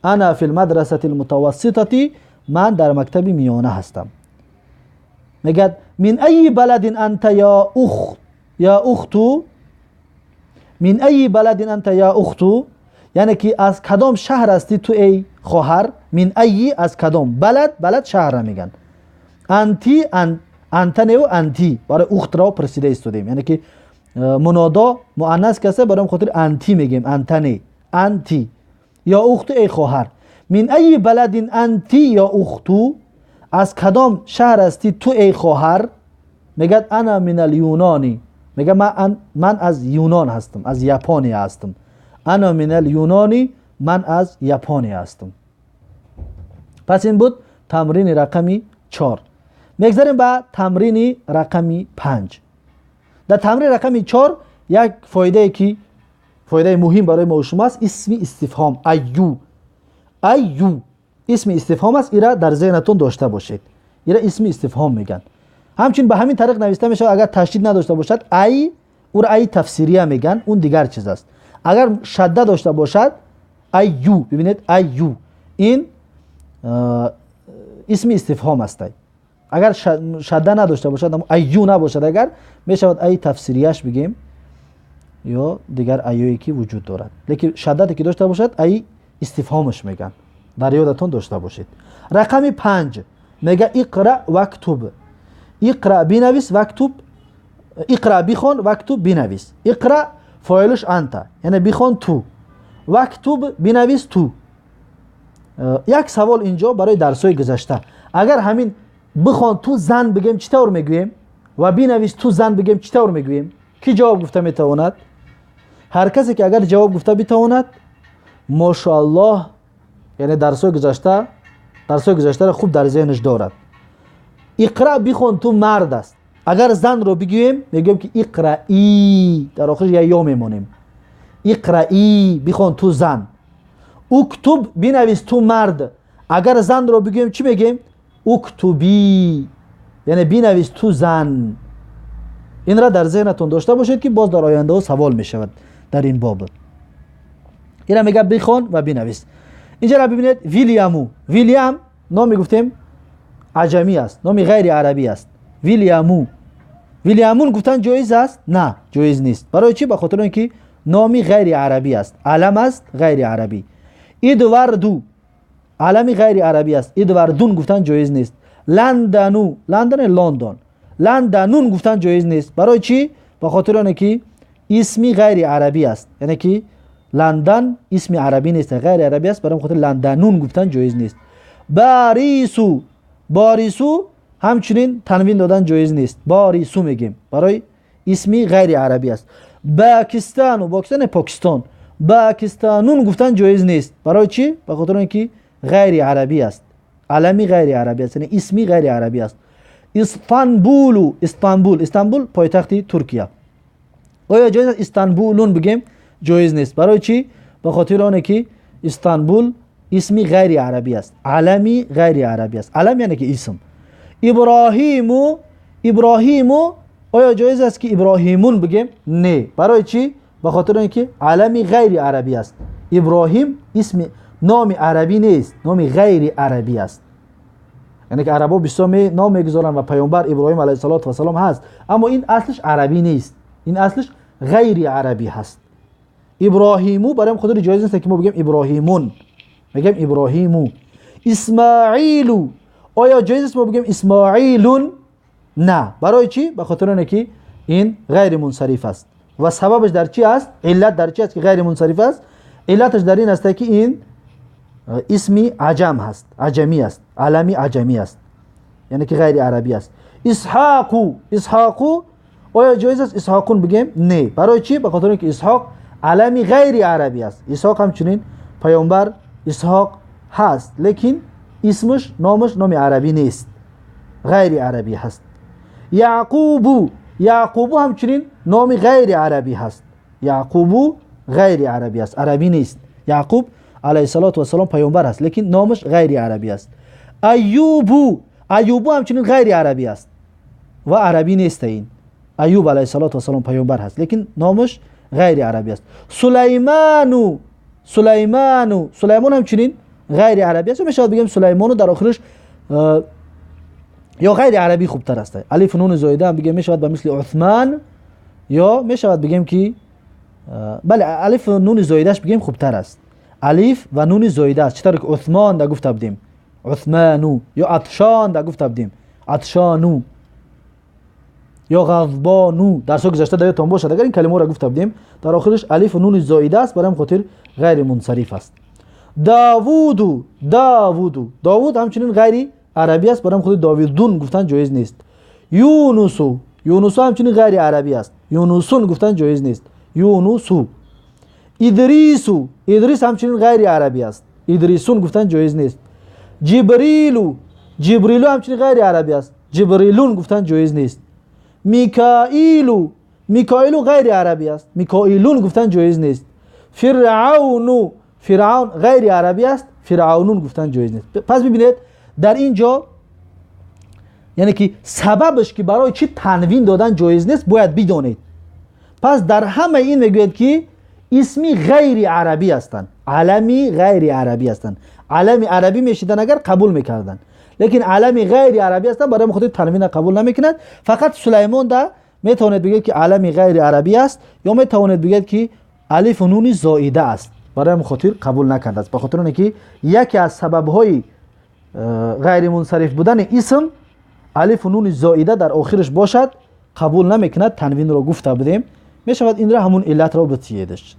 انا فی المدرسه المتوسطه، من در مکتب میانه هستم. میگه من ای بلد انت یا اخت، یا اختو، من ای بلد انت یا اختو، یعنی که از کدام شهر هستی تو ای خواهر. من ای از کدام، بلد، بلد شهر را میگن. انتی، انت نه و انتی برای اخت را پرسیده استودیم، یعنی که منادا مؤنث کسه، برای خاطر انتی میگیم، انت نه، انتی یا اخت ای خواهر. من ای بلد انتی یا اختو، از کدام شهر هستی تو ای خواهر؟ میگه انا من الیونانی، میگه من از یونان هستم، از یاپانی هستم. انا من الیونانی، من از یاپانی هستم. پس این بود تمرین رقمی 4. میگذاریم به تمرین رقمی 5. در تمرین رقمی 4 یک فایده که فایده مهم برای ما و شما است، اسم استفهام ایو. ایو اسم استفهام است، ایرا در ذهنتون داشته باشید. ایرا اسم استفهام میگن. همچنین به همین طریق نوشته میشه، اگر تشدید نداشته باشد ای، او را ای تفسیریه میگن، اون دیگر چیز است. اگر شده داشته باشد ایو، ببینید ایو، این اسم استفهام است. اگر شده نداشته باشد، اما ایو نباشد، اگر میشود ای تفسیریش بگیم یا دیگر ایویی که وجود دارد. لیکن شدتی که داشته باشد ای استفهامش میگن، در یادتون داشته باشید. رقم 5 میگه اقرا واکتب. اقرا بنویس، واکتب، اقرا بخوان، واکتب بنویس. اقرا فاعلش انت، یعنی بخوان تو، واکتب بنویس تو. یک سوال اینجا برای درسای گذشته، اگر همین بخوان تو زن بگیم چطور میگوییم و بنویس تو زن بگیم چطور میگوییم؟ کی جواب گفته میتواند؟ هر کسی که اگر جواب گفته بتواند، ماشاءالله، یعنی درسای گذشته، درسای گذشته را خوب در ذهنش دارد. اقرا بخوان تو مرد است، اگر زن رو بگوییم میگیم که اقرایی، در آخرش یا میمونیم، اقرایی بخوان تو زن. اکتب بنویس تو مرد، اگر زن رو بگوییم چی میگیم؟ اکتبی، یعنی بنویس تو زن. این را در ذهنتون داشته باشید که باز در آینده سوال میشود در این باب. این را میگه بخوان و بنویس. اینجا را ببینید، ویلیامو، ویلیام نام گفتیم عجمی است، نام غیر عربی است. ویلیامو، ویلیامون گفتن جایز است؟ نه، جایز نیست. برای چی؟ به خاطر اینکه نامی غیر عربی است، علم است غیر عربی. ادواردو علمی غیر عربی است، ادواردون گفتن جایز نیست. لندنو، لندن لندن، لندنون گفتن جایز نیست. برای چی؟ به خاطر اینکه اسمی غیر عربی است، یعنی که لندن اسم عربی نیست، غیر عربی است، برای خاطر لندنون گفتن جایز نیست. باریسو، باریسو همچنین تنوین دادن جایز نیست، باریسو میگیم برای اسمی غیر عربی است. باکستان و پاکستان، پاکستان، باکستانون گفتن جایز نیست. برای چی؟ به خاطر اینکه غیر عربی است، علمی غیر عربی است، یعنی اسمی غیر عربی است. استانبول، استانبول، استانبول پایتخت ترکیه. آیا جایز است استانبولون بگیم؟ جایز نیست. برای چی؟ به خاطر آنکه استانبول اسمی غیر عربی است، علمی غیر عربی است. علم یعنی که اسم. ابراهیمو، ابراهیمو آیا جایز است که ابراهیمون بگیم؟ نه. برای چی؟ به خاطر اینکه علمی غیر عربی است. ابراهیم اسم نام عربی نیست، نام غیر عربی است. یعنی که عربا بسیار نام میگذارن و پیامبر ابراهیم علیه السلام هست، اما این اصلش عربی نیست، این اصلش غیر عربی هست. ابراهیمو برای خود جایز نیست که ما بگیم ابراهیمون، میگیم ابراهیمو. اسماعیلو آیا جایز است ما بگیم اسماعیلون؟ نه. برای چی؟ به خاطر اینکه این غیر منصرف است. و سببش در چی است؟ علت در چی است که غیر منصرف است؟ علتش در این است که این اسمی عجم هست، عجمی است، علمی عجمی است، یعنی که غیر عربی است. اسحاقو، اسحاقو آیا جایز است اسحاقون بگیم؟ نه. برای چی؟ به خاطر اینکه اسحاق علمی غیر عربی است. اسحاق همچنین پیامبر اسحاق هست، لیکن اسمش نامش نام عربی نیست، غیر عربی هست. یعقوبو، یعقوبو همچنین نام غیر عربی هست، یعقوبو غیر عربی است، عربی نیست. یعقوب علیه السلام پیامبر است، لیکن نامش غیر عربی است. ایوبو، ایوبو همچنین غیر عربی است و عربی نیست. این ایوب علیه السلام پیامبر هست، لیکن نامش غیر عربی است. سلیمانو، سلیمانو، سلیمان همچنین غیر عربی است. میشود بگیم سلیمانو در آخرش یا غیر عربی خوبتر است. الف نون زایده هم بگیم میشود به مثل عثمان، یا میشود بگیم که بله الف نون زایدهش بگیم خوبتر است. الف و نون زایده است، چطور که عثمان در گفته بودیم عثمانو، یا عطشان در گفته بودیم عطشانو، یا غضبانو. در سو گذشته در یادتان باشد اگر این کلمه را گفته بودیم در آخرش الف و نون زایده است، برای خاطر غیر منصرف است. داوودو، داوودو، داوود همچنین غیر عربی است، برای خود داوودون گفتن جایز نیست. یونسو، یونسو همچنین غیر عربی است، یونسون گفتن جایز نیست، یونسو. ادریسو، ادریس همچنین غیر عربی است، ادریسون گفتن جایز نیست. جبریلو، جبریلو همچنین غیر عربی است، جبریلون گفتن جایز نیست. میکائیلو، میکائیلو غیر عربی است، میکائیلون گفتن جایز نیست. فرعونو، فرعون غیر عربی است، فرعونون گفتن جایز نیست. پس ببینید در اینجا یعنی که سببش که برای چی تنوین دادن جایز نیست باید بدانید. پس در همه این میگوید که اسمی غیر عربی هستند، علمی غیر عربی هستند. علمی عربی میشیدن اگر قبول میکردن، لیکن علمی غیر عربی هستند برای خود تنوین قبول نمیکنند. فقط سلیمان ده میتواند بگید که علمی غیر عربی است، یا میتواند بگید که الف و نون زائده است، برای خاطر قبول نکرده است. به خاطر اینکه یکی از سبب‌های غیر منصرف بودن اسم الف و نون زائده در آخرش باشد قبول نمیکند، تنوین را گفته بودیم. میشود این را همون علت را بتیدش.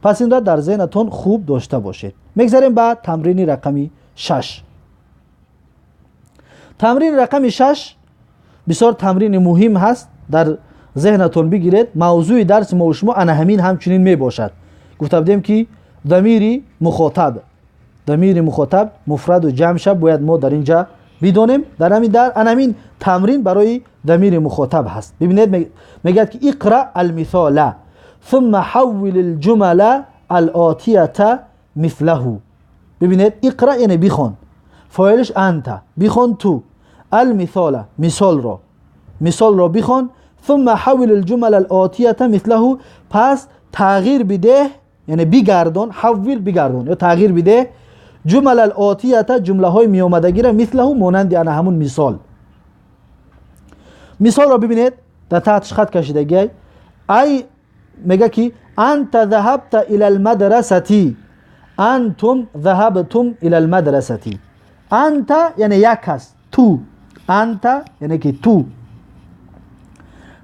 پس این را در ذهنتون خوب داشته باشید. میگذریم به تمرین رقمی 6. تمرین رقم 6 بسیار تمرین مهم هست، در ذهنتون بگیرید. موضوع درس ما و شما انا همین همچنین می باشد. گفته بودیم که ضمیر مخاطب، ضمیر مخاطب مفرد و جمع شب باید ما در اینجا بدونیم. در همین در همین تمرین برای ضمیر مخاطب هست. ببینید میگه که اقرأ المثال ثم حول الجمل الآتیة مثله. ببینید اقرأ یعنی بخوان، فاعلش انت، بخوان تو، المثال مثال را، مثال را بخوان، ثم حول الجمل الآتیة مثله، پس تغییر بده یعنی بگردان، حول بگردان یا تغییر بده جمل الآتیة جمله های میامدگی را مثله مانند یعنی همون مثال. مثال را ببینید در تحتش خط کشیدگی ای میگه که انت ذهبت الى المدرسة، انتم ذهبتم الى المدرسة. انت یعنی یک است، تو، انت یعنی که تو،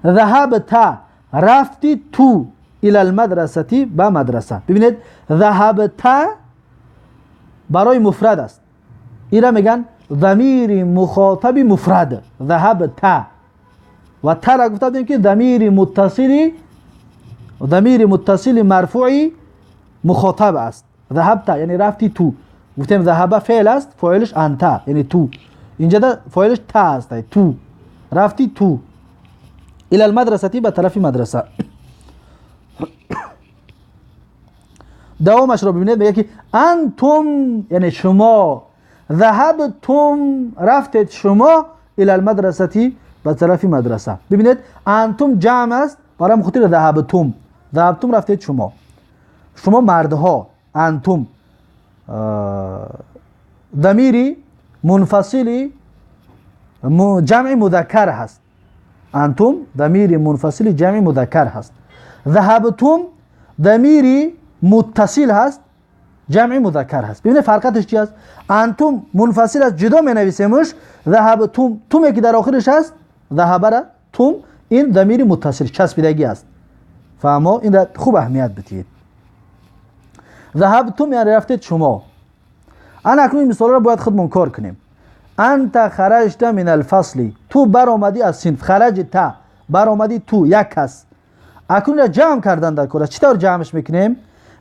ذهبت رفتی تو، الى المدرسة به مدرسه. ببینید ذهبت برای مفرد است، ایرا میگن ضمیر مخاطب مفرد، ذهبت و تا را گفته بودیم که ضمیر متصل، ضمیر متصل مرفوعی مخاطب است. ذهبت یعنی رفتی تو، گفتیم ذهب فعل است، فاعلش انت یعنی تو، اینجا فاعلش تا است، تو رفتی تو، الى المدرسه به طرف مدرسه. دوامش رو ببینید میگه که انتم یعنی شما، ذهبتم رفتید شما، الى المدرسه به طرف مدرسه. ببینید انتم جمع است، برای خاطر ذهبتم، ذهبتم رفتید شما، شما مردها، انتم ضمیری منفصلی جمع مذکر هست. انتم ضمیر منفصل جمع مذکر هست. ذهبتم ضمیر متصل هست، جمع مذکر هست. ببینید فرقتش چی است؟ انتم منفصل است، جدا می نویسیمش. ذهبتم، توم که در آخرش هست، ذهب را توم، این ضمیر متصل چسبیدگی است. فهمو؟ این را خوب اهمیت بدید. ذهبتم یعنی رفتید شما. انا اکنون مثال را باید خودمون کار کنیم. انت خرجت من الفصل، تو برآمدی از صنف. خرجت برآمدی تو، یک کس. اکنون را جمع کردن در کار. چطور جمعش میکنیم؟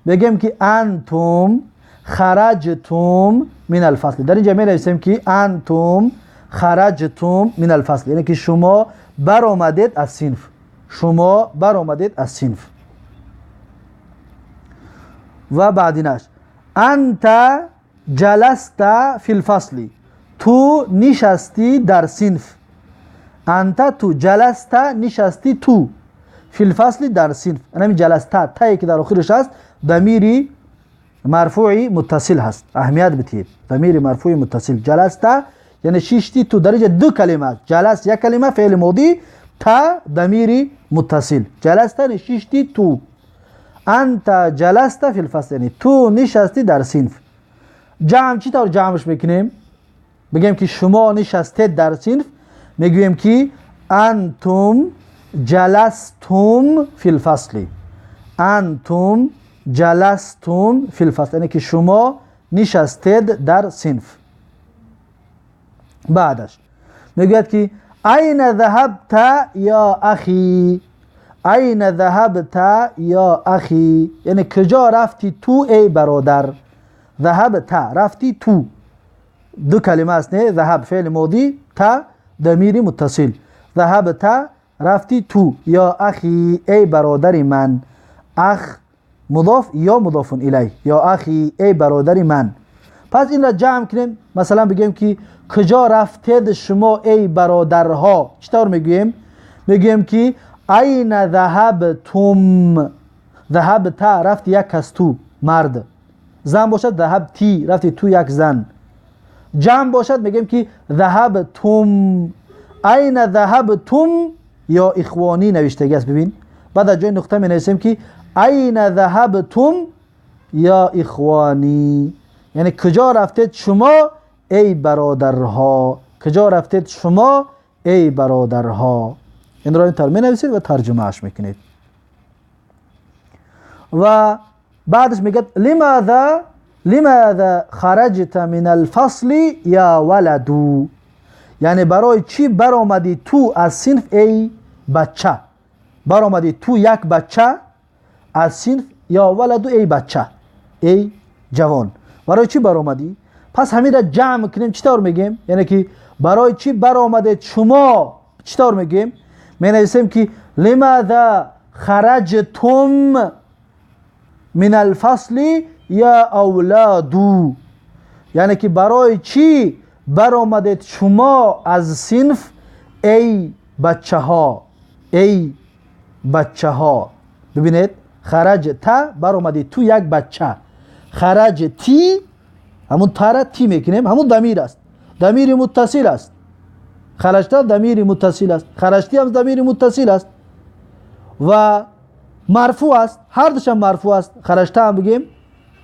بگیم که انتم خرجتم من الفصل. در اینجا می نویسیم که انتم خرجتم من الفصل، یعنی که شما برآمدید از صنف. شما برآمدید از صنف. و بعدینش انت جلست فی الفصل، تو نشستی در صنف. انت تو، جلست نشستی تو، فی الفصل در صنف. همین جلست تایی که در آخرش هست ضمیری مرفوعی متصل هست. اهمیت بدید، ضمیر مرفوعی متصل. جلست یعنی ششتی تو. در اینجا دو کلمه است، جلس یک کلمه فعل ماضی، تا ضمیری متصل. جلست یعنی ششتی تو. انت جلست فی الفصل یعنی تو نشستی در صنف. جمع چی طور جمعش میکنیم؟ بگیم که شما نشستید در صنف، میگوییم که انتم جلستم فی الفصل. انتم جلستم فی الفصل یعنی که شما نشستید در صنف. بعدش میگوید که این ذهبت یا اخی. این ذهبت یا اخی یعنی کجا رفتی تو ای برادر. ذهبت رفتی تو، دو کلمه است نه؟ ذهب فعل ماضی، تا ضمیر متصل. ذهبت رفتی تو، یا اخی ای برادر من. اخ مضاف یا مضاف الیه، یا اخی ای برادر من. پس این را جمع کنیم، مثلا بگیم که کجا رفتید شما ای برادرها. چطور میگوییم؟ میگوییم که این ذهبتم. ذهبت رفت یک از تو، مرد. زن باشد ذهبتی، رفتی تو یک زن. جمع باشد میگیم که ذهبتم. این ذهبتم یا اخوانی نوشتگی است. ببین بعد از جای نقطه می نویسیم که این ذهبتم یا اخوانی، یعنی کجا رفتید شما ای برادرها. کجا رفتید شما ای برادرها. این را اینطور می نویسید و ترجمه اش میکنید. و بعدش میگه لماذا لماذا خرجت من الفصل یا ولدو، یعنی برای چی برآمدی تو از صنف ای بچه. برآمدی تو یک بچه از صنف، یا ولدو ای بچه، ای جوان. برای چی برآمدی؟ پس همین را جمع کنیم. چطور میگیم؟ یعنی که برای چی برآمدید شما. چطور میگیم؟ می نویسیم که لماذا خرجتم من الفصل یا اولادو، یعنی که برای چی برآمدید شما از صنف ای بچه ها. ای بچه ها. ببینید خرج تا برآمدی تو یک بچه، خرج تی همون تara تی میکنیم، همون ضمیر است، ضمیر متصل است. خرجتا ضمیر متصل است، خرجتی هم ضمیر متصل است و مرفوع است، هر دوش هم مرفوع است. خرجتا هم بگیم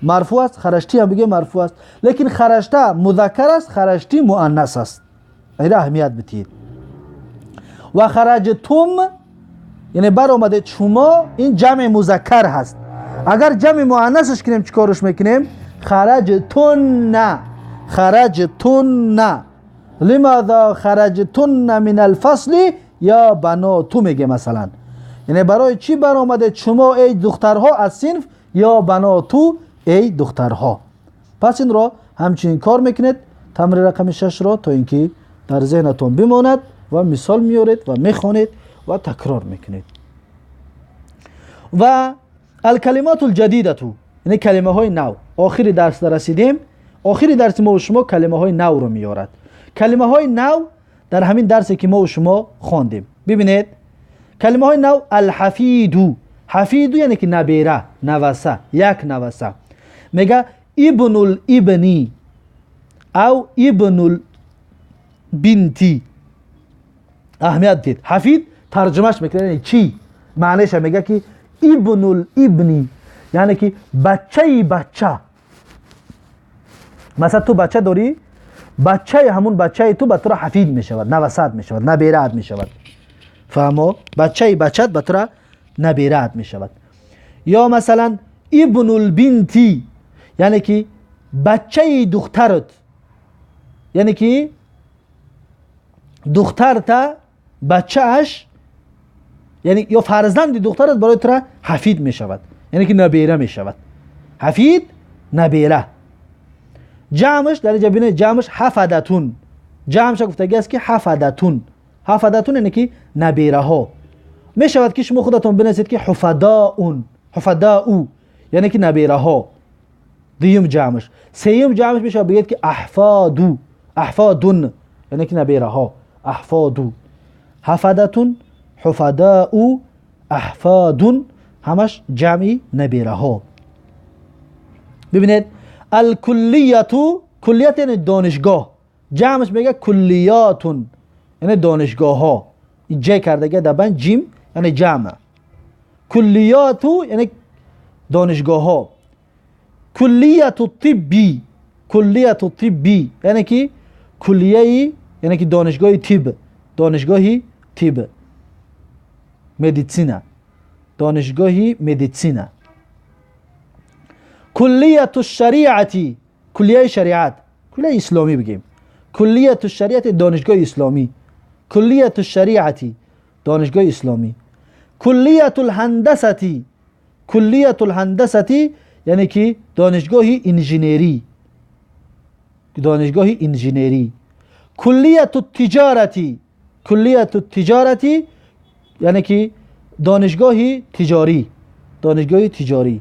مرفوع است، خرجتی هم بگیم مرفوع است، لیکن خرجتا مذکر است، خرجتی مؤنث است. این اهمیت بدید. و خرجتم یعنی برآمده شما، این جمع مذکر هست. اگر جمع مؤنثش کنیم چیکارش میکنیم؟ خرجتن. خرجتن. لماذا خرجتن من الفصل یا بناتو میگه مثلا، یعنی برای چی برآمده شما ای دخترها از صنف، یا بناتو ای دخترها. پس این را همچنین کار میکنید، تمرین رقم 6 را، تا اینکه در ذهنتان بماند و مثال میارید و میخوانید و تکرار میکنید. و الکلمات الجدیده یعنی کلمه های نو. آخری درس رسیدیم، آخری درس ما و شما کلمه های نو رو میارد. کلمه های نو در همین درسی که ما و شما خواندیم. ببینید کلمه های نو، الحفیدو. حفیدو یعنی که نبیره، نوسه، یک نوسه. میگه ابن الابنی او ابن البنتی. Аҳамият дид, ҳафид тарҷумаш мекунад, яъне чӣ маънеша мега ки ибнул ибни, яъне ки бачаи бача. Масалан, ту бача дорӣ, бачаи ҳамун бачаи ту ба тура ҳафид мешавад, навасад мешавад, набераат мешавад. Фаҳмо? Бачаи бачат ба тура набераат мешавад. Ё масалан, ибнул бинти, яъне ки бачаи духтарат, яъне ки духтарта бачааш, яъне ё фарзанди духтарат барои тура ҳафид мешавад, яъне ки набера мешавад. Ҳафид, набера. Ҷамъш дар инҷа бинед, ҷамъш ҳафадатун. Ҷамъша гуфтагӣ аст ки ҳафадатун. Ҳафадатун яъне ки набераҳо. Мешавад ки шумо худатон бинависед ки ҳуфадаун, ҳуфадау, яъне ки набераҳо. Дуюм ҷамъш. Сеюм ҷамъш мешавад бигӯед ки аҳфаду, аҳфадун, яъне ки набераҳо. Аҳфаду, ҳафадатун, ҳуфадау, аҳфадун, ҳамаш ҷамъи набераҳо. Бибинед, алкуллияту, куллият яъне донишгоҳ. Ҷамъш мега куллиятун, яъне донишгоҳҳо. Ҷ кардага дар банд ҷим, яъне ҷамъ. Куллияту яъне донишгоҳҳо. Куллияту тибби, куллияту тибби яъне ки куллияи, яъне ки донишгоҳи тиб, донишгоҳи тиб, медицина, донишгоҳи медицина. Куллияту шариати, куллияи шариат, куллияи исломӣ бигем. Куллияту шариати, донишгоҳи исломӣ. Куллияту шариати, донишгоҳи исломӣ. Куллияту лҳандасати, куллияту лҳандасати яъне ки донишгоҳи инженерӣ, донишгоҳи инженерӣ. Куллияту тиҷорати, куллияту тиҷорати яъне ки донишгоҳи тиҷорӣ, донишгоҳи тиҷорӣ.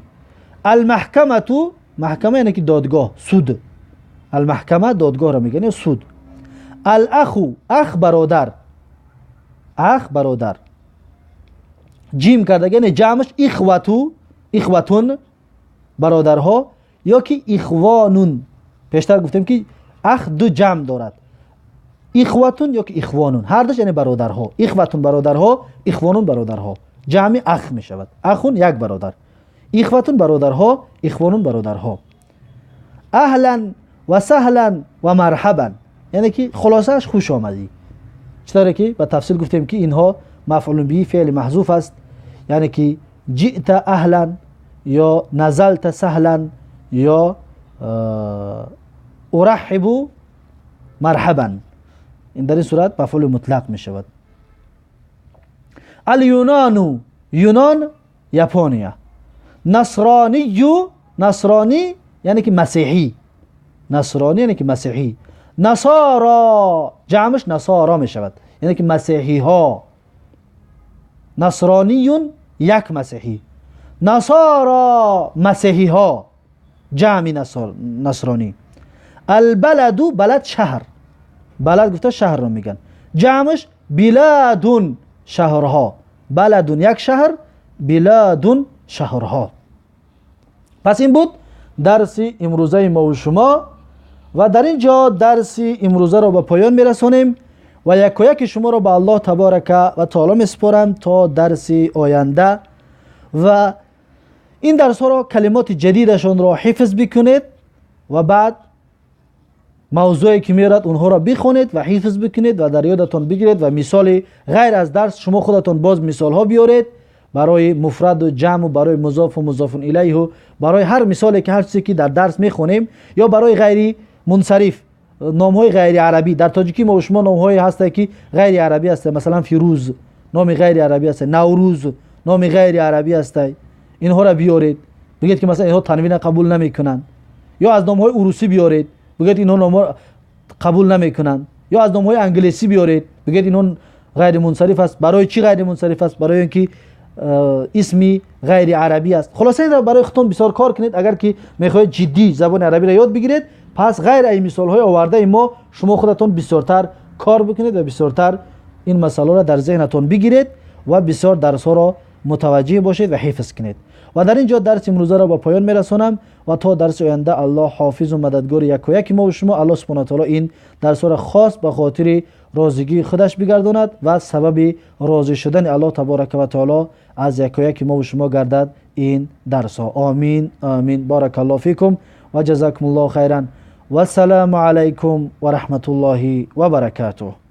Алмаҳкамату, маҳкама яъне ки додгоҳ, суд. Алмаҳкама додгоҳро мегӯянд ё суд. Алаху, ах бародар, ах бародар. Ҷим карда, яъне ҷамъш ихвату, ихватун, бародарҳо, ё ки ихвонун. Пештар гуфтем ки ах ду ҷамъ дорад, ихватун ё ки ихвонун, ҳардуш яъне бародарҳо. Ихватун бародарҳо, ихвонун бародарҳо, ҷамъи ах мешавад. Ахун як бародар, ихватун бародарҳо, ихвонун бародарҳо. Аҳлан ва саҳлан ва марҳабан, яъне ки хулосааш хуш омадӣ. Чӣ тавре ки ба тафсил гуфтем ки инҳо мафъулун биҳи феъли маҳзуф аст, яъне ки ҷита аҳлан ё назалта саҳлан ё ураҳибу марҳабан, ин дар ин сурат мафъули мутлақ мешавад. Алюнону, юнон, Япония. Насронию, насронӣ яъне ки масеҳӣ, насронӣ яъне ки масеҳӣ. Насоро, ҷамъш насоро мешавад, яъне ки масеҳиҳо. Насрониюн як масеҳӣ, насоро масеҳиҳо, ҷамъи насронӣ. Албаладу, балад шаҳр, балад гуфта шаҳрро мегӯянд. Ҷамъш биладун, шаҳрҳо. Баладун як шаҳр, биладун шаҳрҳо. Пас ин буд дарси имрӯзаи мову шумо ва дар ин ҷо дарси имрӯзаро ба поён мерасонем ва якояки шуморо ба Аллоҳ таборака ва таоло месупорам то дарси оянда. Ва ин дарсҳоро, калимоти ҷадидашонро ҳифз бикунед ва баъд мавзӯе ки меорад, онҳоро бихонед ва ҳифз бикунед ва дар ёдатон бигиред ва мисоли ғайр аз дарс шумо худатон боз мисолҳо биёред барои муфраду ҷамъу барои музофу музофун илайҳу, барои ҳар мисоле ки, ҳар чизе ки дар дарс мехонем, ё барои ғайри мунсариф, номҳои ғайриарабӣ. Дар тоҷикӣ мо шумо номҳое ҳастанд, ки ғайриарабӣ ҳастанд. Масалан, Фирӯз номи ғайриарабӣ ҳаст, Наврӯз номи ғайриарабӣ ҳаст. Инҳоро биёред, бигӯед ки масалан инҳо танвина қабул намекунанд. Ё аз номҳои урусӣ биёред, бигӯед инҳо номҳо қабул намекунанд. Ё аз номҳои англисӣ биёред, бигӯед инҳо ғайримунсариф аст. Барои чӣ ғайримунсариф аст? Барои он ки исми ғайриарабӣ аст. Хулоса, инро барои худтон бисёр кор кунед. Агар ки мехоҳед ҷиддӣ забони арабиро ёд бигиред, пас ғайр аз ин мисолҳои овардаи мо шумо худатон бисёртар кор бикунед ва бисёртар ин масъаларо дар зеҳнатон бигиред ва бисёр дарсҳоро мутаваҷҷеҳ бошед ва ҳифз кунед. و در اینجا درس امروزه را به پایان میرسانم و تا درس آینده الله حافظ و مددگار یک و یک ما و شما. الله سبحانه و تعالی این درس را خاص به خاطر راضیگی خودش بگرداند و سبب راضی شدن الله تبارک و تعالی از یک و یک ما و شما گردد این درس ها. آمین آمین. بارک الله فیکم و جزاکم الله خیرا و السلام علیکم و رحمت الله و برکاته.